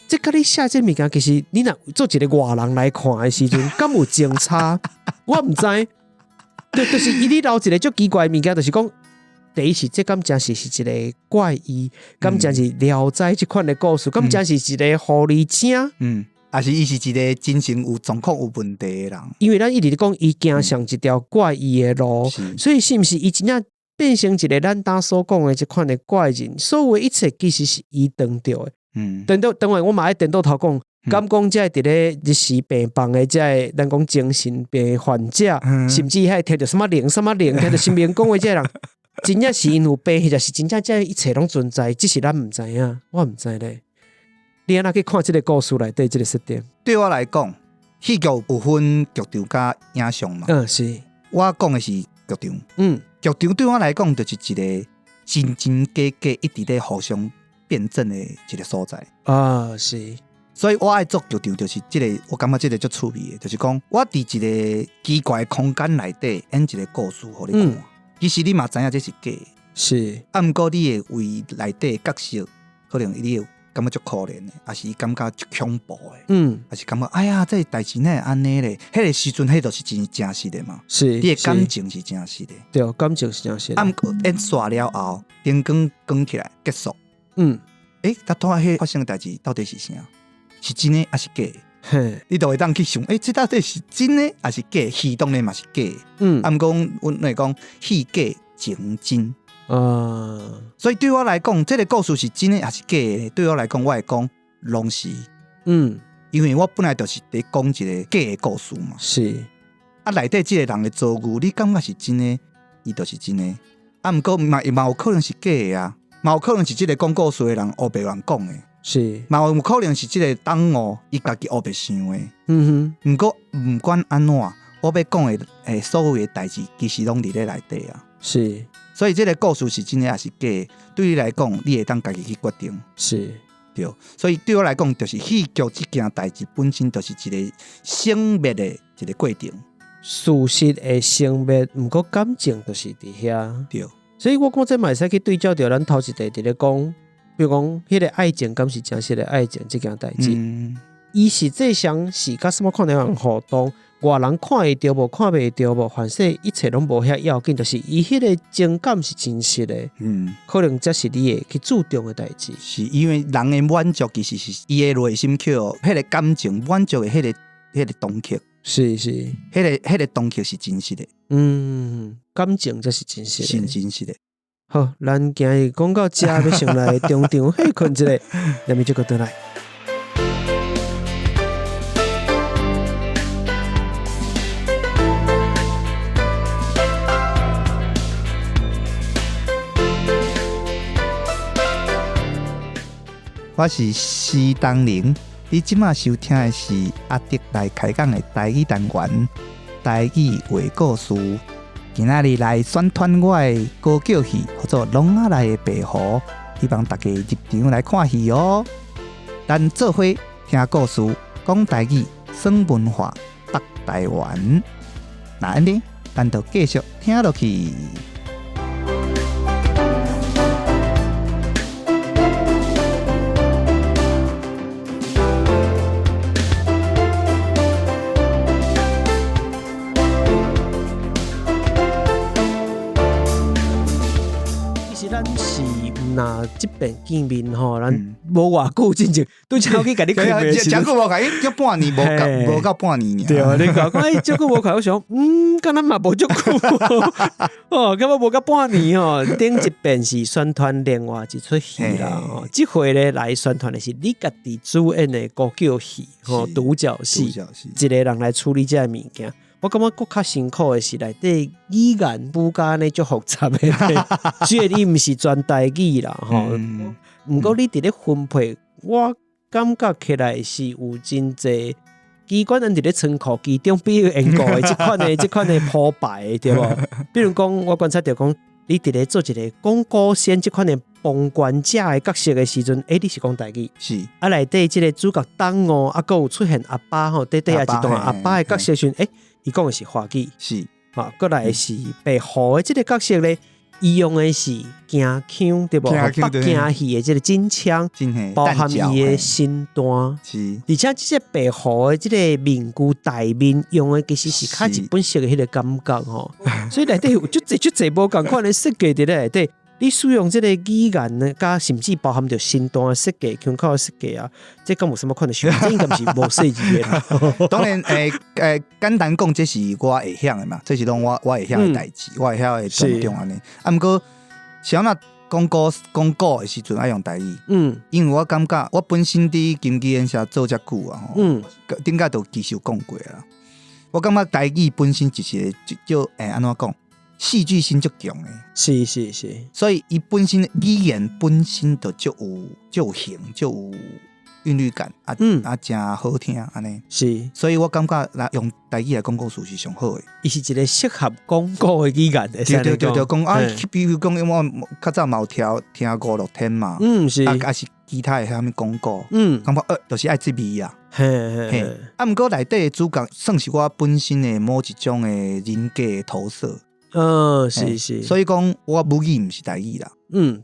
這佮你寫這物件，其實你若做一个外人來看的時陣，敢有精差？我毋知。對，就是伊你留一个足奇怪的物件，就是講，第一是這敢真是是一个怪異，敢真是聊齋這款的故事，敢真是一个狐狸精？嗯，抑是伊是一个精神有狀況有問題的人？因為咱一直咧講，伊行上一條怪異的路，所以是毋是伊真正變成一个咱呾所講的這款的怪人？所有的一切其實是伊當著的。顛倒，當然我嘛愛顛倒頭講，敢講這个佇咧日時病房的這个，咱講精神病患者，甚至還聽著啥物靈、啥物靈，聽著神明講話這个人，真正是𪜶有病，或者是真正這一切攏存在，只是咱毋知影，我毋知咧。你按怎去看這个故事內底這个設定？對我來講，戲劇有分劇場佮影像嘛。嗯，是。我講的是劇場。劇場對我來講就是一个真真假假一直咧互相辯證的一个所在。啊，是。所以我愛做劇場，就是這个，我感覺這个足趣味的，就是講我佇一个奇怪的空間內底演一个故事予你看，其實你嘛知影這是假的。啊，毋過你會為內底的角色，可能你會感覺足可憐的，抑是伊感覺足恐怖的，抑是感覺哎呀，這个代誌哪會按呢咧？彼个時陣，彼就是真真實的嘛。你的感情是真實的。對，感情是真實的。啊，毋過演煞了後，燈光關起來結束。欸，拄仔彼發生的代誌到底是啥？是真的抑是假的？你就會當去想，欸，這到底是真的抑是假？戲當然嘛是假的。啊，毋過阮會講戲假情真。所以對我來講，這個故事是真的抑是假的？對我來講，我會講攏是。因為我本來就是佇講一個假的故事嘛。啊，內底這個人的遭遇，你感覺是真的，伊就是真的。啊，毋過嘛有可能是假的啊，嘛有可能是這個講故事的人烏白亂講的。嘛有可能是這個黨哦，伊家己烏白想的。毋過毋管按怎，我欲講的所有的代誌，其實攏佇咧內底啊。所以這個故事是真的抑是假的，對你來講，你會當家己去決定。對。所以對我來講，就是戲劇這件代誌本身就是一個生滅的一個過程。事實會生滅，毋過感情就是佇遐。所以我感覺這嘛會使去對照著咱頭一題佇咧講，比如講，彼個愛情敢是真實的愛情這件代誌。伊實際上是佮啥物款的人互動，外人看會著無，看袂著無，反正一切攏無遐要緊，就是伊彼個情感是真實的。可能這是你會去注重的代誌。是因為人的滿足其實是伊的內心去彼個感情滿足的彼個動機。是。彼個動機是真實的。感情這是真實的。是真實的。好，咱今日講到這，欲先來中場歇睏一下，下面這個轉來。我是施東霖，你這馬收聽的是阿德來開講的台語單元，台語話故事。今仔日來宣傳我的歌劇戲，叫做《籠仔內的白狐》，希望大家入場來看戲哦。咱做伙聽故事，講台語，耍文化，北台灣。那按呢，咱就繼續聽落去。其實咱是毋若這遍見面吼，咱無偌久進前，拄才我去共你開會時陣，遮久無開，才半年無到半年爾。對啊，你講講，遮久無開，我想，敢若嘛無足久，哦，敢若無到半年吼。頂一遍是宣傳另外一齣戲啦，吼，這回咧來宣傳的是你家己主演的孤腳戲，吼，獨角戲，一個人來處理這个物件。我感覺閣較辛苦的是內底語言語甲按呢足複雜的，雖然伊毋是全台語啦，吼，毋過你佇咧分配，我感覺起來是有真濟機關人佇咧倉庫其中比如緣故的這款的這款的鋪排，對無？比如講，我觀察著講，你佇咧做一個講古仙這款的旁觀者的角色的時陣，欸，你是講台語，是啊，內底這個主角董哦，啊，閣有出現阿爸吼，底底下一段阿爸的角色時陣，欸，伊講的是華語，是啊，閣來是白狐的這個角色咧，伊用的是京腔，對無？北京戲的這個真腔，包含伊的身段，是。而且這個白狐的這個面具大面用的其實是較日本式的彼個感覺吼，所以內底有足濟足濟無仝款的設計佇咧內底。你使用這個語言呢，佮甚至包含著身段的設計、胸口的設計啊，這敢有啥物款的想法？這應該毋是無設計的啦。當然，簡單講，這是我會曉的嘛，這是攏我會曉的代誌，我會曉的種種按呢。啊，毋過是按怎講古講古的時陣愛用台語，因為我感覺我本身佇金枝演社做遮久啊，吼，頂擺都其實有講過啊。我感覺台語本身就是一個就按怎講？戲劇性足強的，是是是，所以伊本身語言本身就足有型，足有韻律感啊，啊，誠好聽按呢。是，所以我感覺來用台語來講故事是上好的。伊是一個適合講古的語言的。對對對對，講啊，比如講，因為我較早嘛有聽五樂天嘛，是，啊是其他的啥物講古，感覺就是愛這味啊。嘿，啊，毋過內底的主角算是我本身的某一種的人格的投射。嗯，是是。所以講我母語毋是台語啦。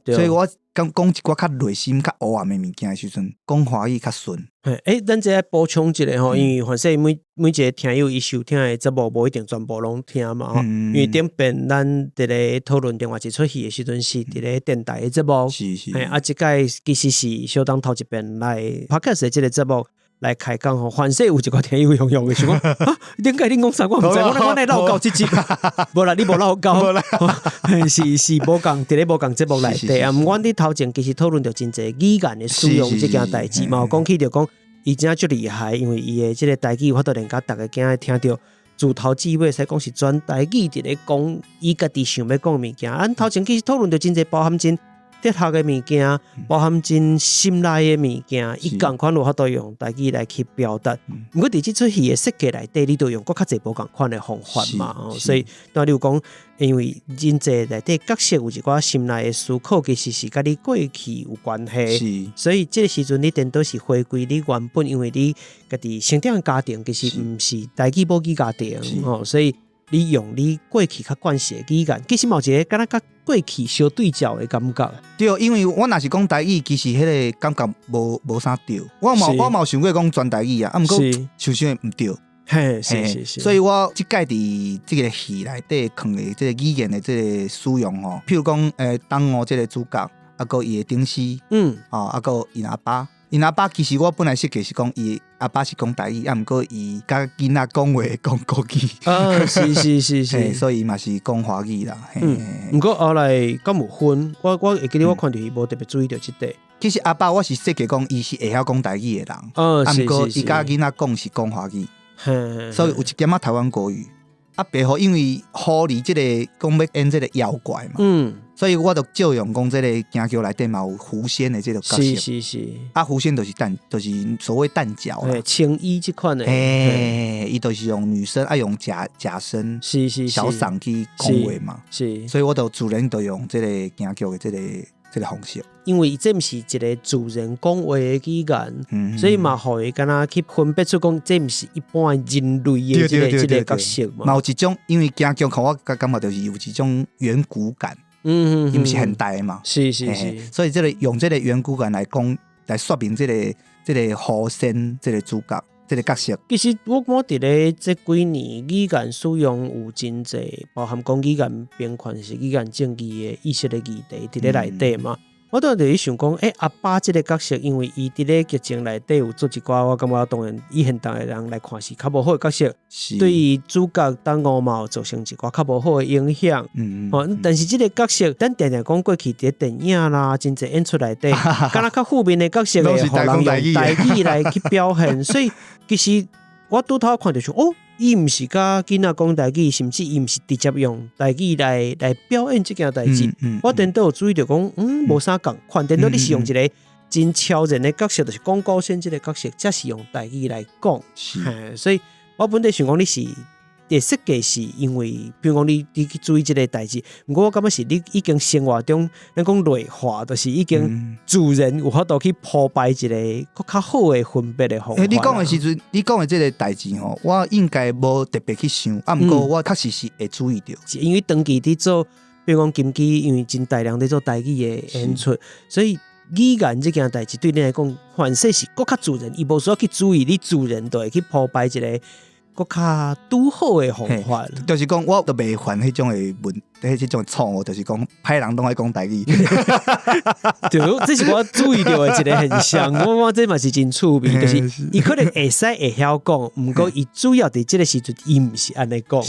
所以我講講一寡較內心較黑暗的物件的時陣，講華語較順。欸，咱這補充一下吼，因為反正每每一個聽友伊收聽的節目無一定全部攏聽嘛吼。因為頂遍咱佇咧討論另外一齣戲的時陣，是佇咧電台的節目。啊，這擺其實是相當頭一遍來 Podcast 的這個節目來開講吼，凡勢有一個聽友用用的想講，啊，點解恁講啥？我毋知，我來漏到這集，無啦，你無漏到，是是無仝佇咧無仝節目內底啊。毋過阮佇頭前其實討論著真濟語言的使用這件代誌嘛，有講起著講伊真正足厲害，因為伊的這個台語有法度連共逐个囝聽著自頭至尾，使講是全台語佇咧講伊家己想欲講的物件。咱頭前其實討論著真濟包含真哲學的物件，包含真心內的物件，伊仝款有法度用台語來去表達。毋過佇這齣戲的設計內底，你都用閣較濟無仝款的方法嘛。所以，當你有講，因為真濟內底角色有一寡心內的思考，其實是佮你過去有關係。所以這個時陣你顛倒是回歸你原本，因為你家己成長的家庭其實毋是台語母語家庭，吼，所以你用你過去較慣勢的語言，其實嘛有一個敢若佮過去相對照的感覺。對，因為我若是講台語，其實彼個感覺無無啥對。我嘛我嘛有想過講全台語啊，啊，毋過想想毋對。所以我這擺佇這個戲內底囥的這個語言的這個使用吼，譬如講，東吳這個主角，啊，閣伊的頂司，哦，啊，閣𪜶阿爸，𪜶阿爸其實我本來設計是講伊阿爸是講台語，啊，毋過伊佮囡仔講話講國語。啊，是是是是，所以嘛是講華語啦。毋過後來敢有分，我我會記得我看著伊無特別注意著這塊。其實阿爸我是設計講伊是會曉講台語的人，啊，毋過伊佮囡仔講是講華語，所以有一點仔台灣國語。啊，白虎因為狐狸這個講欲演這個妖怪嘛，所以我就借用講這個京劇內底嘛有狐仙的這個角色。啊，狐仙就是旦，就是所謂旦角啦。青衣這款的。欸，伊就是用女生愛用假假聲，小嗓去講話嘛。所以我就自然就用這個京劇的這個這個方式。因為這毋是一個自然講話的語言，所以嘛，予伊敢若去分別出講，這毋是一般人類的這個這個角色嘛。嘛有一種，因為京劇予我感覺就是有一種遠古感，伊毋是現代的嘛。所以這個用這個遠古感來講，來說明這個這個狐仙這個主角這個角色。其實我感覺佇咧這幾年語言使用有真濟，包含講語言平權是語言正義的意識的議題佇咧內底嘛。我當時想講，欸，阿爸這個角色，因為伊佇咧劇情內底有做一寡，我感覺當然以現代的人來看是較無好的角色，對於主角東吳嘛有造成一寡較無好的影響。哦，但是這個角色，咱定定講過去佇咧電影啦，真濟演出內底，敢若較負面的角色會予人用台語來去表現，所以其實我拄頭看著想，哦，伊毋是佮囡仔講台語，甚至伊毋是直接用台語來來表演這件代誌。我顛倒有注意著講，無啥仝款。顛倒你是用一個真超然的角色，就是講古仙這個角色，才是用台語來講。所以我本來想講你是的設計是因為，比如講你你去注意這個代誌，毋過我感覺是你已經生活中，咱講內化，就是已經自然有法度去鋪排一個閣較好的分別的方法。欸，你講的時陣，你講的這個代誌吼，我應該無特別去想，啊，毋過我確實是會注意著。因為長期佇做，比如講金雞，因為真大量佇做台語的演出，所以語言這件代誌對你來講，反正是閣較自然，伊無需要去注意，你自然就會去鋪排一個閣較拄好的方法。就是講，我都袂犯彼種的問，彼種錯誤，就是講歹人攏愛講台語。對，這是我注意著的一個現象。我這嘛是真趣味，就是伊可能會使會曉講，毋過伊主要佇這個時陣，伊毋是按呢講。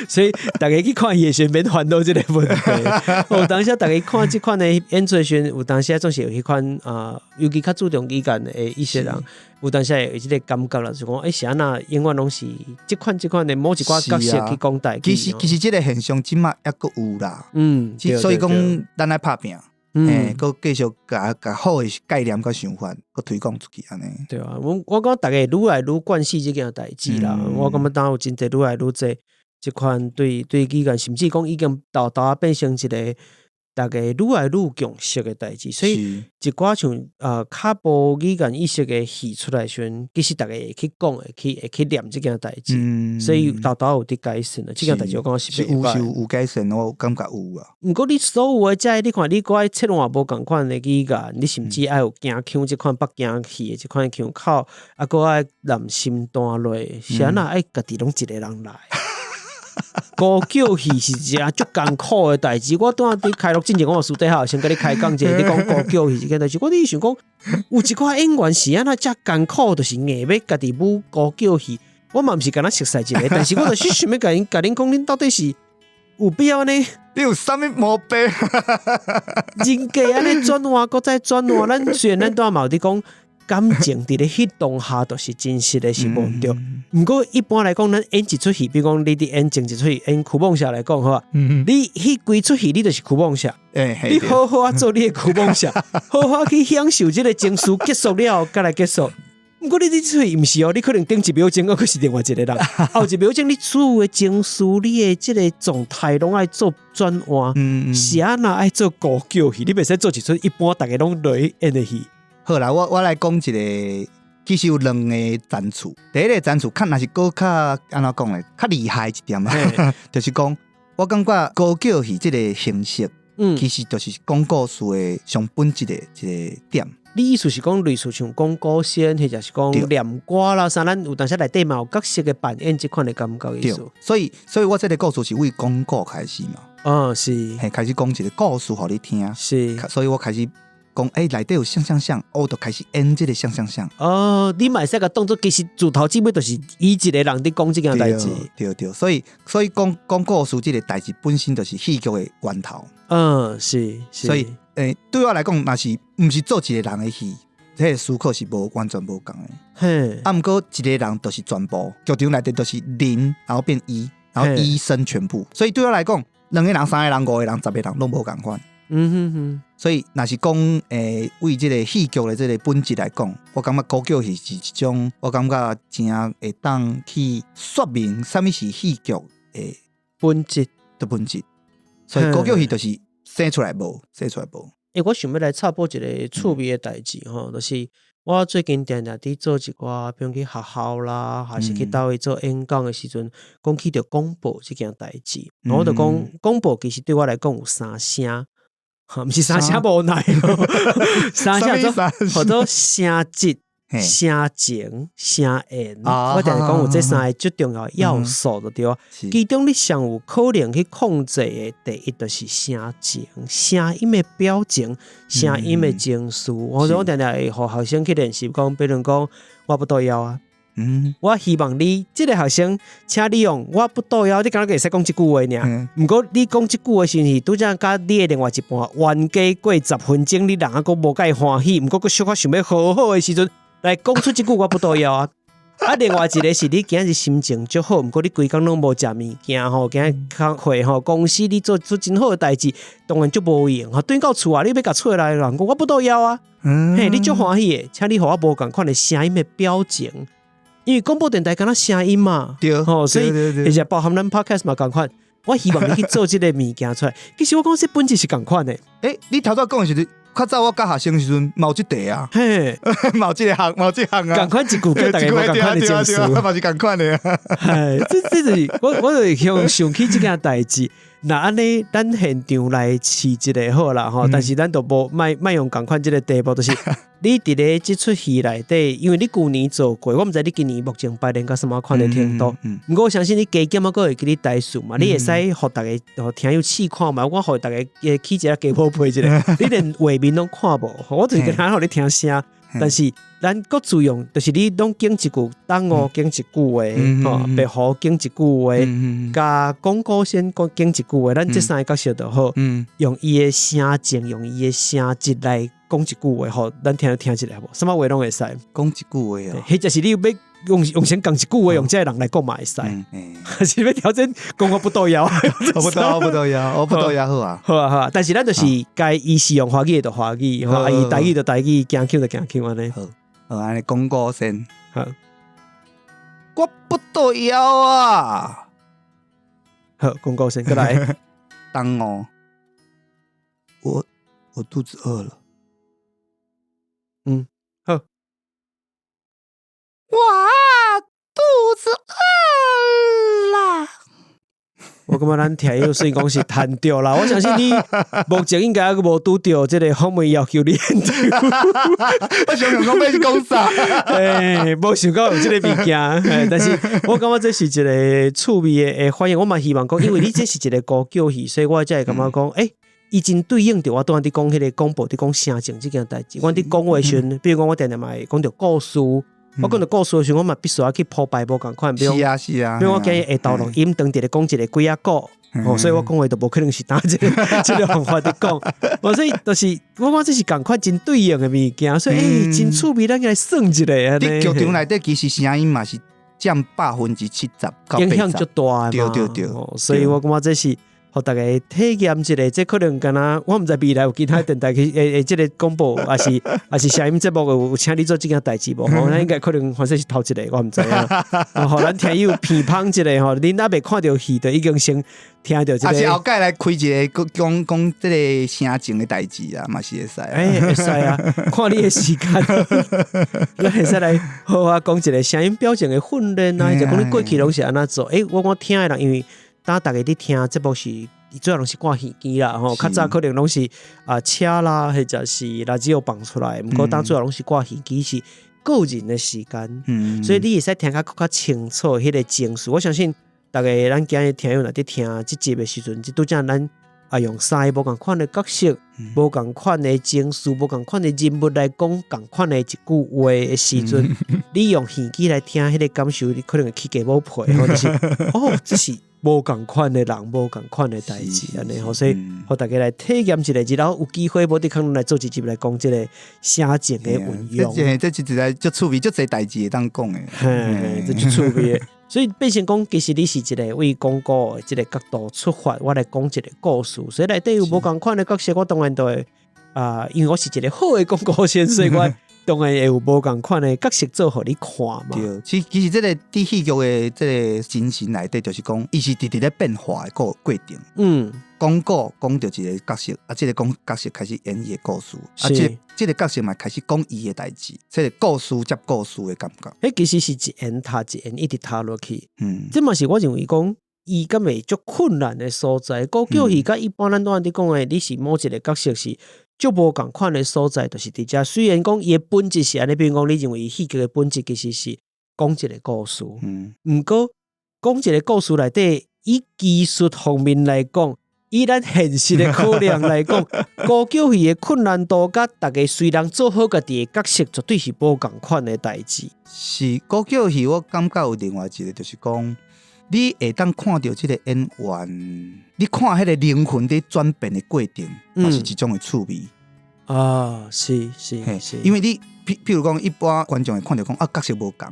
所以逐家去看戲的時陣，免煩惱這個問題。有當時逐家看這款的演出時陣，有當時總是有彼款啊，尤其較注重語言的一些人，有當時會有這個感覺啦，就講欸，是按怎永遠攏是這款這款的某一寡角色去講台語。其實其實這個現象這馬猶閣有啦。所以講咱愛拍拚，欸，閣繼續共共好的概念佮想法，閣推廣出去按呢。對啊，我我感覺逐家愈來愈慣勢這件代誌啦。我感覺當有真濟愈來愈濟這款對對語言，甚至講已經沓沓仔變成一個。逐家愈來愈共識的代誌，所以一寡像較無語言意識的戲出來時陣，其實逐家會去講，會去念這件代誌，所以沓沓有佇改善了。這件代誌我感覺是是有是有改善，我感覺有啊。毋過你所有的這個，你看你閣愛切換無仝款的語言，你甚至愛有京腔這款北京戲的這款腔口，啊，閣愛念身段落，是按怎愛家己攏一个人來？孤腳戲是一件足艱苦的代誌。我拄仔佇開錄進前，我有私底下先共你開講一下，你講孤腳戲這件代誌，我佇想講，有一寡演員是按怎遮艱苦，就是硬欲家己舞孤腳戲。我嘛毋是敢若熟似一个，但是我就是想欲共𪜶共恁講，恁到底是有必要按呢？你有啥物毛病？人格按呢轉換，閣再轉換。咱雖然咱拄仔嘛有佇講感情佇咧彼當下就是真實的，是無毋對。毋過一般來講，咱演一齣戲，比如講你佇演前一齣戲演苦夢社來講，好啊，你彼規齣戲你就是苦夢社，你好好啊做你的苦夢社，好好去享受這个情緒，結束了後，閣來結束。毋過你這齣戲毋是哦，你可能頂一秒鐘，閣是另外一个人，後一秒鐘你所有的情緒，你的這个狀態攏愛做轉換，是按怎愛做孤腳戲？你袂使做一齣一般逐家攏落去演的戲。好啦，我來講一个，其實有兩个層次。第一个層次，較若是閣較按怎講咧，較厲害一點啊，就是講，我感覺孤腳戲這个形式，其實就是講故事的上本質的一个點。你意思是講類似像講古仙，或者是講念歌啦啥？咱有當時內底嘛有角色的扮演這款的感覺意思。所以我這个故事是為講古開始嘛。哦，是。嘿，開始講一个故事予你聽。所以我開始講，欸，內底有啥啥啥，我就開始演這个啥啥啥。哦，你嘛會使共當做，其實自頭至尾就是伊一个人佇講這件代誌。對對，所以講講故事這个代誌本身就是戲劇的源頭。所以，對我來講，若是毋是做一个人的戲，彼个思考是無完全無仝的。啊，毋過一个人就是全部，劇場內底就是零，然後變一，然後一生全部。所以對我來講，兩个人、三个人、五个人、十个人攏無仝款。所以，若是講，為這个戲劇的這个本質來講，我感覺孤腳戲是一種，我感覺誠會當去說明啥物是戲劇的本質的本質。所以孤腳戲就是生出來無，生出來無。欸，我想欲來插播一个趣味的代誌吼，就是我最近定定佇做一寡，比如去學校啦，還是去佗位做演講的時陣，講起著廣播這件代誌，我就講廣播其實對我來講有三聲，毋是三聲無奈，三聲做號做聲質、聲情、聲緣。我定定講有這三个最重要的要素就對啊。其中你上有可能去控制的，第一就是聲情、聲音的表情、聲音的情緒。我定定會予學生去練習，講，比如講我腹肚枵啊。我希望你這个學生，請你用我腹肚枵，你敢若會使講這句話爾。毋過你講這句話時陣，拄才佮你的另外一半冤家過10分鐘，你人猶閣無佮伊歡喜，毋過閣小可想欲和好的時陣，來講出這句我腹肚枵啊。啊，另外一个是你今日心情足好，毋過你規工攏無食物件吼，今日工課吼，公司你做出真好的代誌，當然足無閒吼，轉到厝啊，你欲共厝內人講我腹肚枵啊，嘿，你足歡喜的，請你予我無仝款的聲音的表情。因為廣播電台敢若聲音嘛，吼，所以其實包含咱 podcast 嘛仝款。我希望你去做這个物件出來。其實我講這本質是仝款的。欸，你頭拄講的時陣，較早我教學生時陣，嘛有這題啊，嘛有這个項，嘛有這項啊，仝款一句叫逐家無仝款的情緒，嘛是仝款的啊。係，這就是我就是想想起這件代誌。若按呢，咱現場來試一下好啦吼，但是咱都無莫莫用仝款這个題目，就是你佇咧這齣戲內底，因為你舊年做過，我毋知你今年目前排練到啥物款的程度。毋過我相信你加減仔閣會記得台詞嘛，你會使予逐家予聽友試看覓，我予逐家起一下雞婆皮一下，你連畫面攏看無，我就是敢若予你聽聲。但是咱閣自用，就是你攏講一句，等我講一句話，吼，白虎講一句話，佮講古仙閣講一句話，咱這三个角色就好，用伊的聲情，用伊的聲質來講一句話，予咱聽聽一下無？啥物話攏會使講一句話哦，或者是你欲用用先講一句話，用這个人來講嘛會使，還是欲挑戰講我腹肚枵？我腹肚我腹肚枵，我腹肚枵好啊，好啊好啊，但是咱就是該伊是用華語的就華語，啊伊台語就台語，京腔就京腔按呢。好，好按呢講古仙。好，我腹肚枵啊！好，講古仙，閣來。東吳，我肚子餓了。嗯，好。我肚子餓啦。我感覺咱聽友雖然講是趁著啦，我相信你目前應該猶閣無拄著這個訪問要求你演唱。我想講欲講啥？欸，無想到有這個物件，但是我感覺這是一個趣味的反應。我嘛希望講，因為你這是一個古腳戲，所以我才會感覺講，欸，伊真對應著我拄仔佇講彼個廣播，佇講聲情這件代誌。我佇講話時陣，比如講我定定嘛會講著故事，我講著故事的時陣，我嘛必須愛去鋪排無仝款。是啊是啊，比如我今日下晝錄音，當佇咧講一個鬼仔故，哦，所以我講話就無可能是當這個方法佇講。所以就是我感覺這是仝款真對應的物件，所以欸，真趣味，咱來算一下。佇劇場內底其實聲音嘛是佔70%到影響足大的嘛。對對對，所以我感覺這是。予大家體驗一下，這可能敢若我毋知未來有其他電台去會這個廣播，抑是聲音節目有請你做這件代誌無？吼，咱應該可能反正是頭一個，我毋知影。予咱聽友鼻芳一下吼，恁猶未看著戲，就已經先聽著這個。抑是後蓋來開一個講講這個聲情的代誌啊，嘛是會使。欸，會使啊，看你的時間，咱會使來好好講一個聲音表情的訓練啊，就講你過去攏是按怎做？欸，我聽的人因為。當逐家佇聽節目是，主要攏是掛耳機啦，吼，較早可能攏是啊車啦，或者是垃圾有放出來，毋過當主要攏是掛耳機是個人的時間，所以你會使聽較較清楚彼個情緒。我相信逐家咱今日聽友若佇聽這集的時陣，拄才咱啊用三个無仝款的角色，無仝款的情緒，無仝款的人物來講仝款的一句話的時陣，你用耳機來聽彼個感受，你可能會起雞母皮，或者是哦，這是。無仝款的人，無仝款的代誌，按呢吼，所以予大家來體驗一下，然後有機會無得可能來做一集來講這個聲情的運用。這這一個足趣味，足濟代誌會當講的。嘿，這足趣味的。所以變成講，其實你是一個為廣告的這個角度出發，我來講一個故事。所以內底有無仝款的角色，我當然就會啊，因為我是一個好的廣告先生，我當然會有無仝款的角色做予你看嘛。對，其實這個佇戲劇的這個精神內底，就是講，伊是直直咧變化的過程。講古講著一個角色，啊，這個講角色開始演伊的故事，啊，這個角色嘛開始講伊的代誌，這個故事接故事的感覺。彼其實是一緣踏一緣，一直踏落去。這嘛是我認為講，伊敢會足困難的所在。古腳戲佮一般咱拄仔佇講的，你是某一個角色是足無仝款的所在，就是佇遮。雖然講伊的本質是按呢，比如講你認為戲劇的本質其實是講一個故事。毋過講一個故事內底，以技術方面來講，以咱現實的考量來講，古腳戲的困難度佮逐家雖然做好家己的角色，絕對是無仝款的代誌。是古腳戲，我感覺有另外一個，就是講你會當看著這個演員，你看彼個靈魂佇轉變的過程，嘛是一種的趣味。啊，是是是，因為你譬如講，一般觀眾會看著講啊，角色無仝，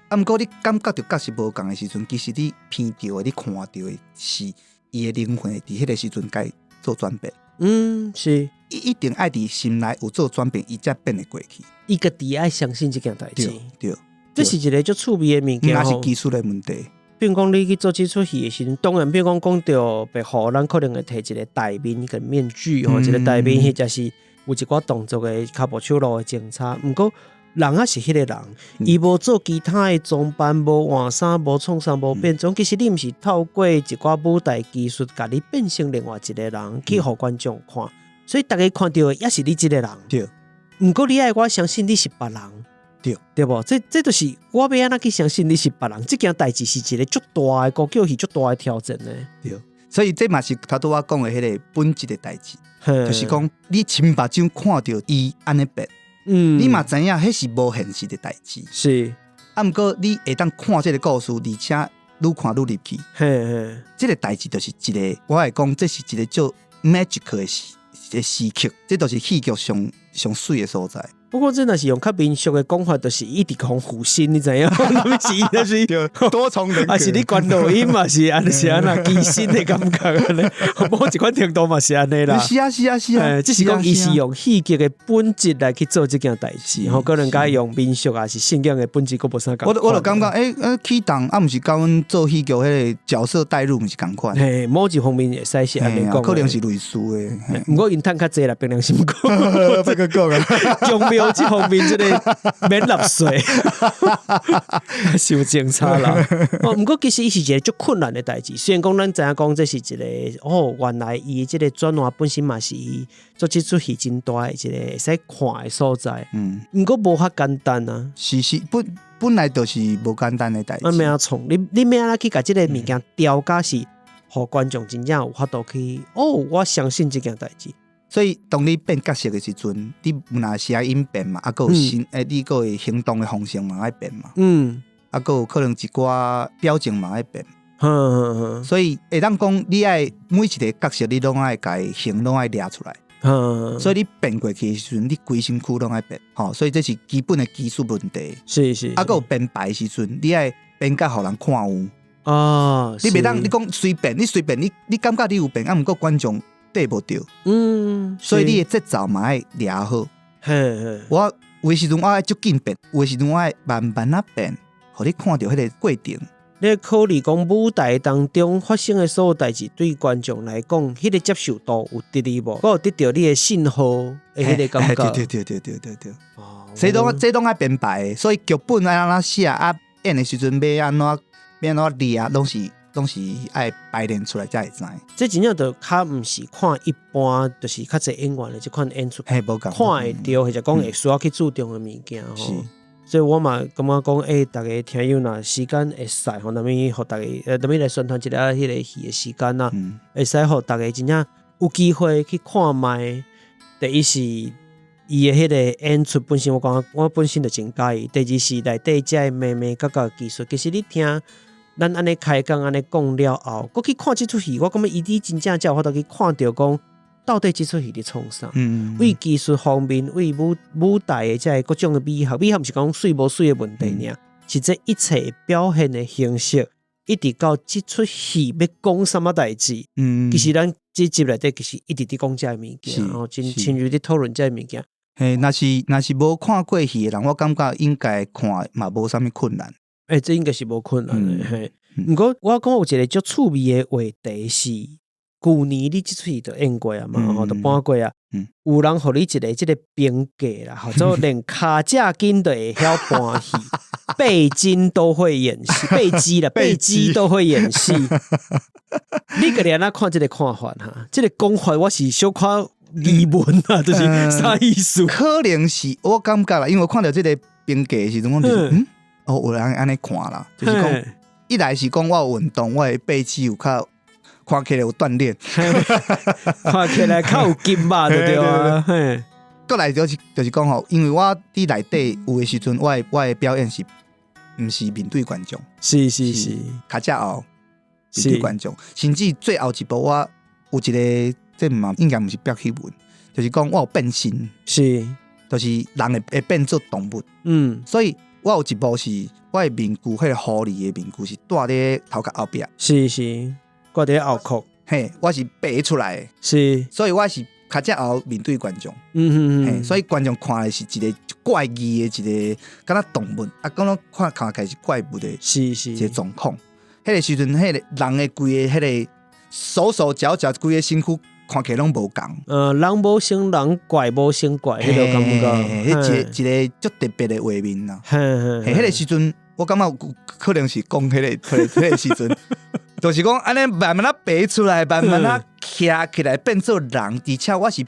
啊，毋過你感覺著角色無仝的時陣，其實你鼻著的、你看著的是伊的靈魂會佇彼個時陣共做轉變。嗯，是。伊一定愛佇心內有做轉變，伊才變會過去。伊家己愛相信這件代誌。對，這是一個足趣味的物件。若是技術的問題。比如講，你去做這齣戲的時陣，當然，比如講講著白虎，咱可能會提一個戴面跟面具吼，一個戴面，或者是有一寡動作的跤步手路的精彩。毋過人猶是彼個人，伊無做其他的裝扮，無換衫，無創啥，無變裝。其實你毋是透過一寡舞台技術，共你變成另外一個人去予觀眾看，所以逐家看著的猶是你這個人。毋過你愛我相信你是別人。對無？這就是我欲按怎去相信你是別人？這件代誌是一個足大的古腳戲，足大的挑戰呢。對，所以這嘛是頭拄我講的彼個本質的代誌，就是講你親目睭看著伊按呢變，你嘛知影彼是無現實的代誌。啊，毋過你會當看這個故事，而且愈看愈入去。這個代誌就是一個，我會講這是一個足 magic 的時刻，這就是戲劇上上媠的所在。不過這若是用較民俗的講法，就是一直講附身，你知影？啥物是？那是多重人格，啊是你觀落陰嘛是按是按那寄生的感覺按呢？某一款程度嘛是按呢啦。是啊是啊是啊，只是講伊是用戲劇的本質來去做這件代誌，吼，可能佮用民俗抑是信仰的本質，閣無啥仝。我就感覺，欸，啟動啊，毋是佮阮做戲劇彼个角色代入，毋是仝款。嘿，某一方面會使是按呢講，可能是類似的。毋過𪜶趁較濟啦，憑良心講。欲閣講啊。宗廟這方面，這个免納稅，是有政策啦。哦，毋過其實伊是一个足困難的代誌。雖然講咱知影講這是一个哦，原來伊這个轉換本身嘛是伊做這齣戲真大的一个會使看的所在。毋過無遐簡單啊。是是，本來就是無簡單的代誌。啊，欲按怎創？你欲按怎去共這个物件調甲是，予觀眾真正有法度去哦，我相信這件代誌。所以，當你變角色的時陣，你毋但聲音變嘛，啊，閣有身，欸，你閣會行動的方式嘛愛變嘛。啊，閣有可能一寡表情嘛愛變。所以會當講，你愛每一个角色，你攏愛共伊形攏愛掠出來。所以你變過去的時陣，你規身軀攏愛變。吼，所以這是基本的技術問題。啊，閣有編排的時陣，你愛編甲予人看有。你袂當你講隨便，你隨便，你感覺你有變，啊，毋過觀眾對無著。所以你的節奏嘛愛掠好。我有的時陣我愛足緊變，有的時陣我愛慢慢仔變，予你看著彼个過程。你考慮講舞台當中發生的所有代誌，對觀眾來講，彼个接受度有佇咧無？閣有得著你的信號的彼个感覺。對對對對對對對。所以攏這攏愛編排，所以劇本愛按怎寫啊，演的時陣欲按怎欲按怎掠，攏是愛排練出來才會知。這真正就較毋是看一般，就是較濟演員的這款演出，嘿，無仝看會著，或者講會需要去注重的物件吼。所以我嘛感覺講，欸，逐家聽友若時間會使吼，啥物予逐家，啥物來宣傳一下彼个戲的時間啊，會使予逐家真正有機會去看覓。第一是伊的彼个演出本身，我感覺我本身就真佮意。第二是內底這个眉眉角角技術，其實你聽咱按呢開講按呢講了後，閣去看這齣戲，我感覺伊你真正才有法度去看著講，到底這齣戲佇創啥？為技術方面，為舞台的這个各種的美學，美學毋是講媠無媠的問題爾，是這一切表現的形式，一直到這齣戲欲講啥物代誌。其實咱這集內底其實一直佇講這个物件，吼，真深入佇討論這个物件。嘿，若是無看過戲的人，我感覺應該看嘛無啥物困難。欸，這應該是無困難的，嘿。毋過我感覺有一個足趣味的話題是，舊年你這齣戲就演過啊嘛，吼，就搬過啊。有人予你一个這个評價啦，號做連跤脊筋都會曉搬戲，背筋都會演戲，背肌啦，背肌都會演戲。你家己按怎看這个看法哈？這个講法我是小可疑問啊，就是啥意思？可能是我感覺啦，因為我看著這个評價的時陣，我就是哦，有人按呢看啦，就是講一來是講我有運動，我的背肌有較看起來有鍛鍊，看起來較有筋肉，對啊。閣來就是講吼，因為我佇內底有的時陣，我的表演是毋是面對觀眾？跤脊後面對觀眾，甚至最後一步我有一个，這嘛應該毋是白戲文，就是講我有變身，就是人會變做動物，所以我有一幕是我的面具，彼个狐狸的面具是戴佇頭殼後壁，是是，掛佇後殼，嘿，我是爬出來的，所以我是跤脊後面對觀眾，所以觀眾看的是一个怪異的一个，敢若動物，啊，敢若看起來是怪物的，一个狀況。彼个時陣，彼个人的規个彼个手手腳腳，規个身軀看起來攏無仝。人無成人，怪無成怪，彼个感覺，彼一个足特別的畫面啦。彼个時陣，我感覺有可能是講彼個時陣，就是講按呢慢慢仔爬出來，慢慢仔徛起來變做人，而且我是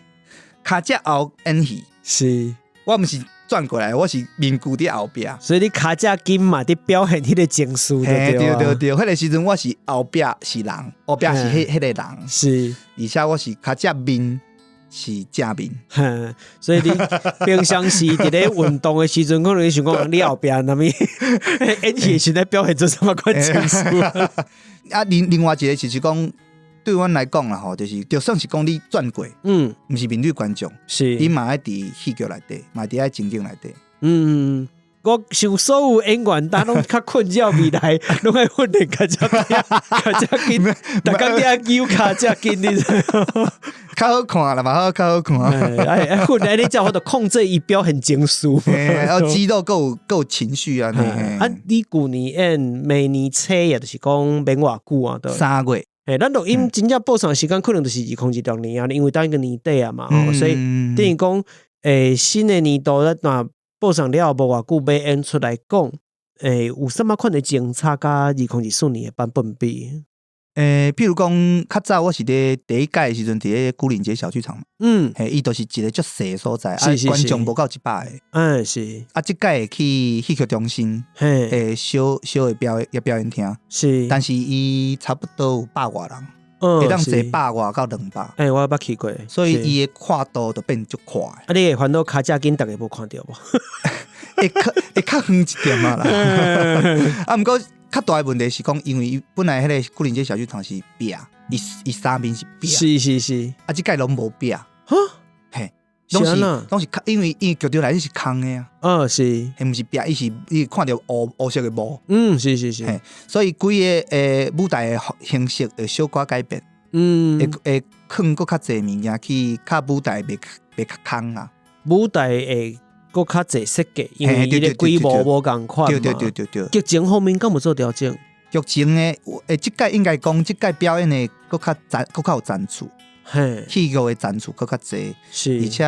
跤脊後演戲，我毋是轉過來，我是面具佇後壁。所以你跤脊筋嘛，佇表現彼个情緒，對對對，彼个時陣我是後壁是人，後壁是彼个人，而且我是跤脊面是正面。所以你平常時佇咧運動的時陣，可能你想講你後壁啥物演戲時咧表現出啥物款情緒？啊，另外一個就是講，對阮來講啦吼，就是就算是講你轉過，毋是面對觀眾，你嘛愛佇戲劇內底，嘛佇愛情景內底。嗯，我想所有演員，呾攏較困擾未來，攏愛訓練較遮較遮緊，逐工佇遐扭跤遮緊，你知無？較好看啦嘛，好較好看。哎，訓練你才有法度控制伊表現情緒，然後肌肉夠夠情緒啊。啊，你舊年演明年初也就是講免偌久啊，對。 3月。欸，咱錄音真正播送時間可能就是2026年啊，因為等於年底啊嘛，所以等於講，欸，新的年度咱若播送了後無偌久，欲演出來講，欸，有啥物款的精彩佮2024年的版本比？欸，譬如講，較早我是佇第一屆的時陣，佇咧牯嶺街小劇場嘛，嘿，伊就是一個足細的所在，啊，觀眾無夠100個，嗯，是。啊，這屆會去戲曲中心，欸，小小的表演表演廳，但是伊差不多有百外人，會當坐百外到200，欸，我捌去過，所以伊的闊度就變足闊。啊，你會煩惱跤遮緊，逐家無看著無？會較會較遠一點啊啦，啊，毋過。較大的問題是講，因為伊本來彼個牯嶺街小劇場是壁，伊伊三面是壁，是是是，啊，這屆攏無壁，哈，嘿，攏是攏是，因為因為劇場內底是空的啊，嗯，是，彼毋是壁，伊是伊看著烏烏色的幕，嗯，是是是，嘿，所以規个舞台的形式會小可改變，會會囥閣較濟物件去，較舞台袂袂較空啊，舞台會。閣較濟設計，因為伊的規模無仝款嘛。對對對對對。劇情方面敢有做調整？劇情的，欸，這屆應該講，這屆表演的閣較層，閣較有層次。嘿。戲劇的層次閣較濟。是。而且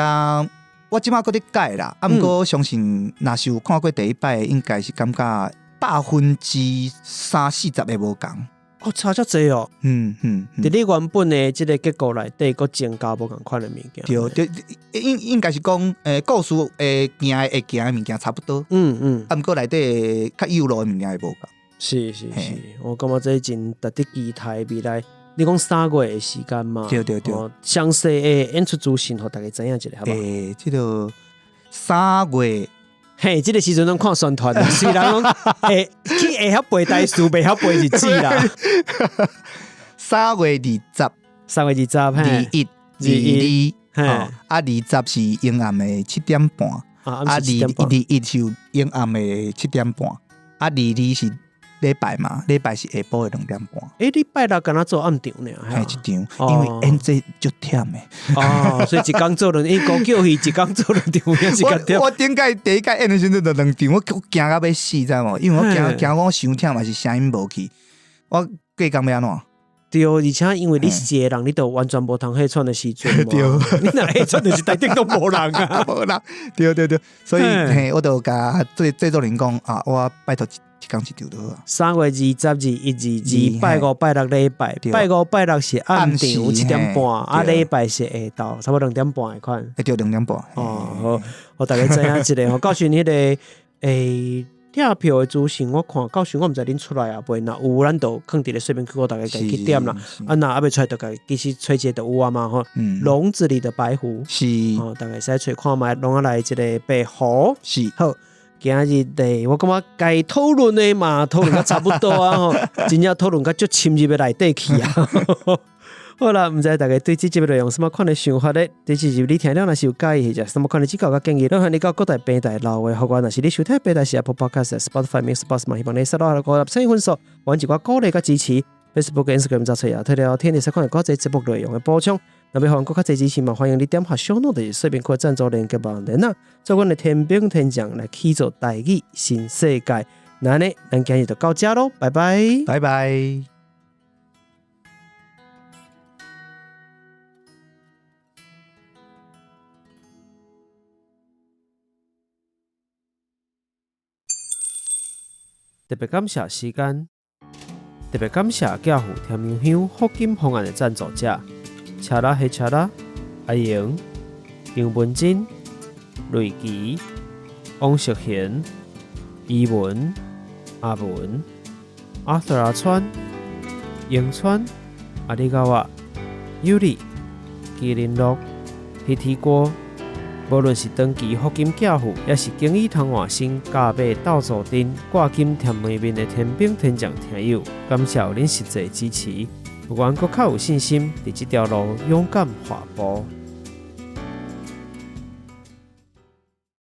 我這馬閣咧改啦，啊，毋過相信若是有看過第一擺，應該是感覺30-40%會無仝。哦，差遮濟哦。嗯嗯。佇你原本的這個結構內底，閣增加無仝款的物件。對對，應應該是講，欸，故事會行會行的物件差不多。嗯嗯。啊，毋過內底較幼路的物件會無仝。是是是，我感覺這真值得期待未來。你講3月的時間嘛？對對對。詳細的演出資訊，予大家知影一下，好無？欸，這個3月。嘿，這個時陣攏看宣傳，雖然講會去會曉背台詞，袂曉背日子啦。 3月20， 3月20， 21、22，啊，20是晚暗的7點半，啊，21是晚暗的7點半，啊，22是禮拜嘛，禮拜是下晡的2點半。欸，禮拜六敢若做暗場爾？嘿，一場，因為演這足忝的。哦，所以一工做兩，伊高叫戲一工做兩場，也是較忝。我頂屆第一屆演的時陣就兩場，我驚到欲死，知無？因為我驚驚我傷忝嘛是聲音無去，我過工欲按怎？對，而且因為你是一個人，你就完全無通氣喘的時陣嘛。對，你若氣喘就是台頂攏無人啊，無人。對對對，所以嘿，我就共製作人講啊，我拜託一工一場就好啊。 3月20、21、22，拜五、拜六禮拜，拜五、拜六是暗場7點半，啊禮拜是下晝，差不多2點半的款。欸，對，2點半。哦，好，予大家知影一下吼，到時彼個欸。拆票的資訊我看到時我毋知恁出來啊未，若有咱就囥佇咧說明區，大家家去點啦。啊，若猶未出來，就家其實揣一下就有啊嘛吼。籠子裡的白狐是，哦，大家會使揣看覓，攏仔來一个白狐是。好，今日的我感覺該討論的嘛，討論甲差不多啊吼，真正討論甲足深入的內底去啊。好啦，毋知大家對這集內容有啥物款的想法咧？對這集你聽了若是有佮意，或者啥物款的指教佮建議，攏歡迎你到各大平台留話予我。若是你收聽平台是 Apple Podcast、Spotify、MixerBox 嘛，希望你會使留下五粒星分數，阮一寡鼓勵佮支持。Facebook、Instagram 查揣亞特聊天，會使看到較濟節目內容的補充。若欲予阮閣較濟支持嘛，歡迎你點下小諾的說明區贊助連結網站啊，做阮的天兵天將來去做台語新世界。那按呢，咱今日就到遮囉，拜拜，拜拜。特別感謝時間，特別感謝寄付甜香香福金方案的贊助者：車拉黑車拉、阿瑩、杨文珍、瑞琪、王淑賢、伊文、阿文、阿 Sir 阿川、永川、阿里高瓦、尤里、麒麟樂、黑鐵鍋。無論是長期福金寄付，抑是經已通換新價碼鬥做陣掛金甜糜麵的天兵天將聽友，感謝有恁實際支持。予阮閣較有信心，佇這條路勇敢踏步。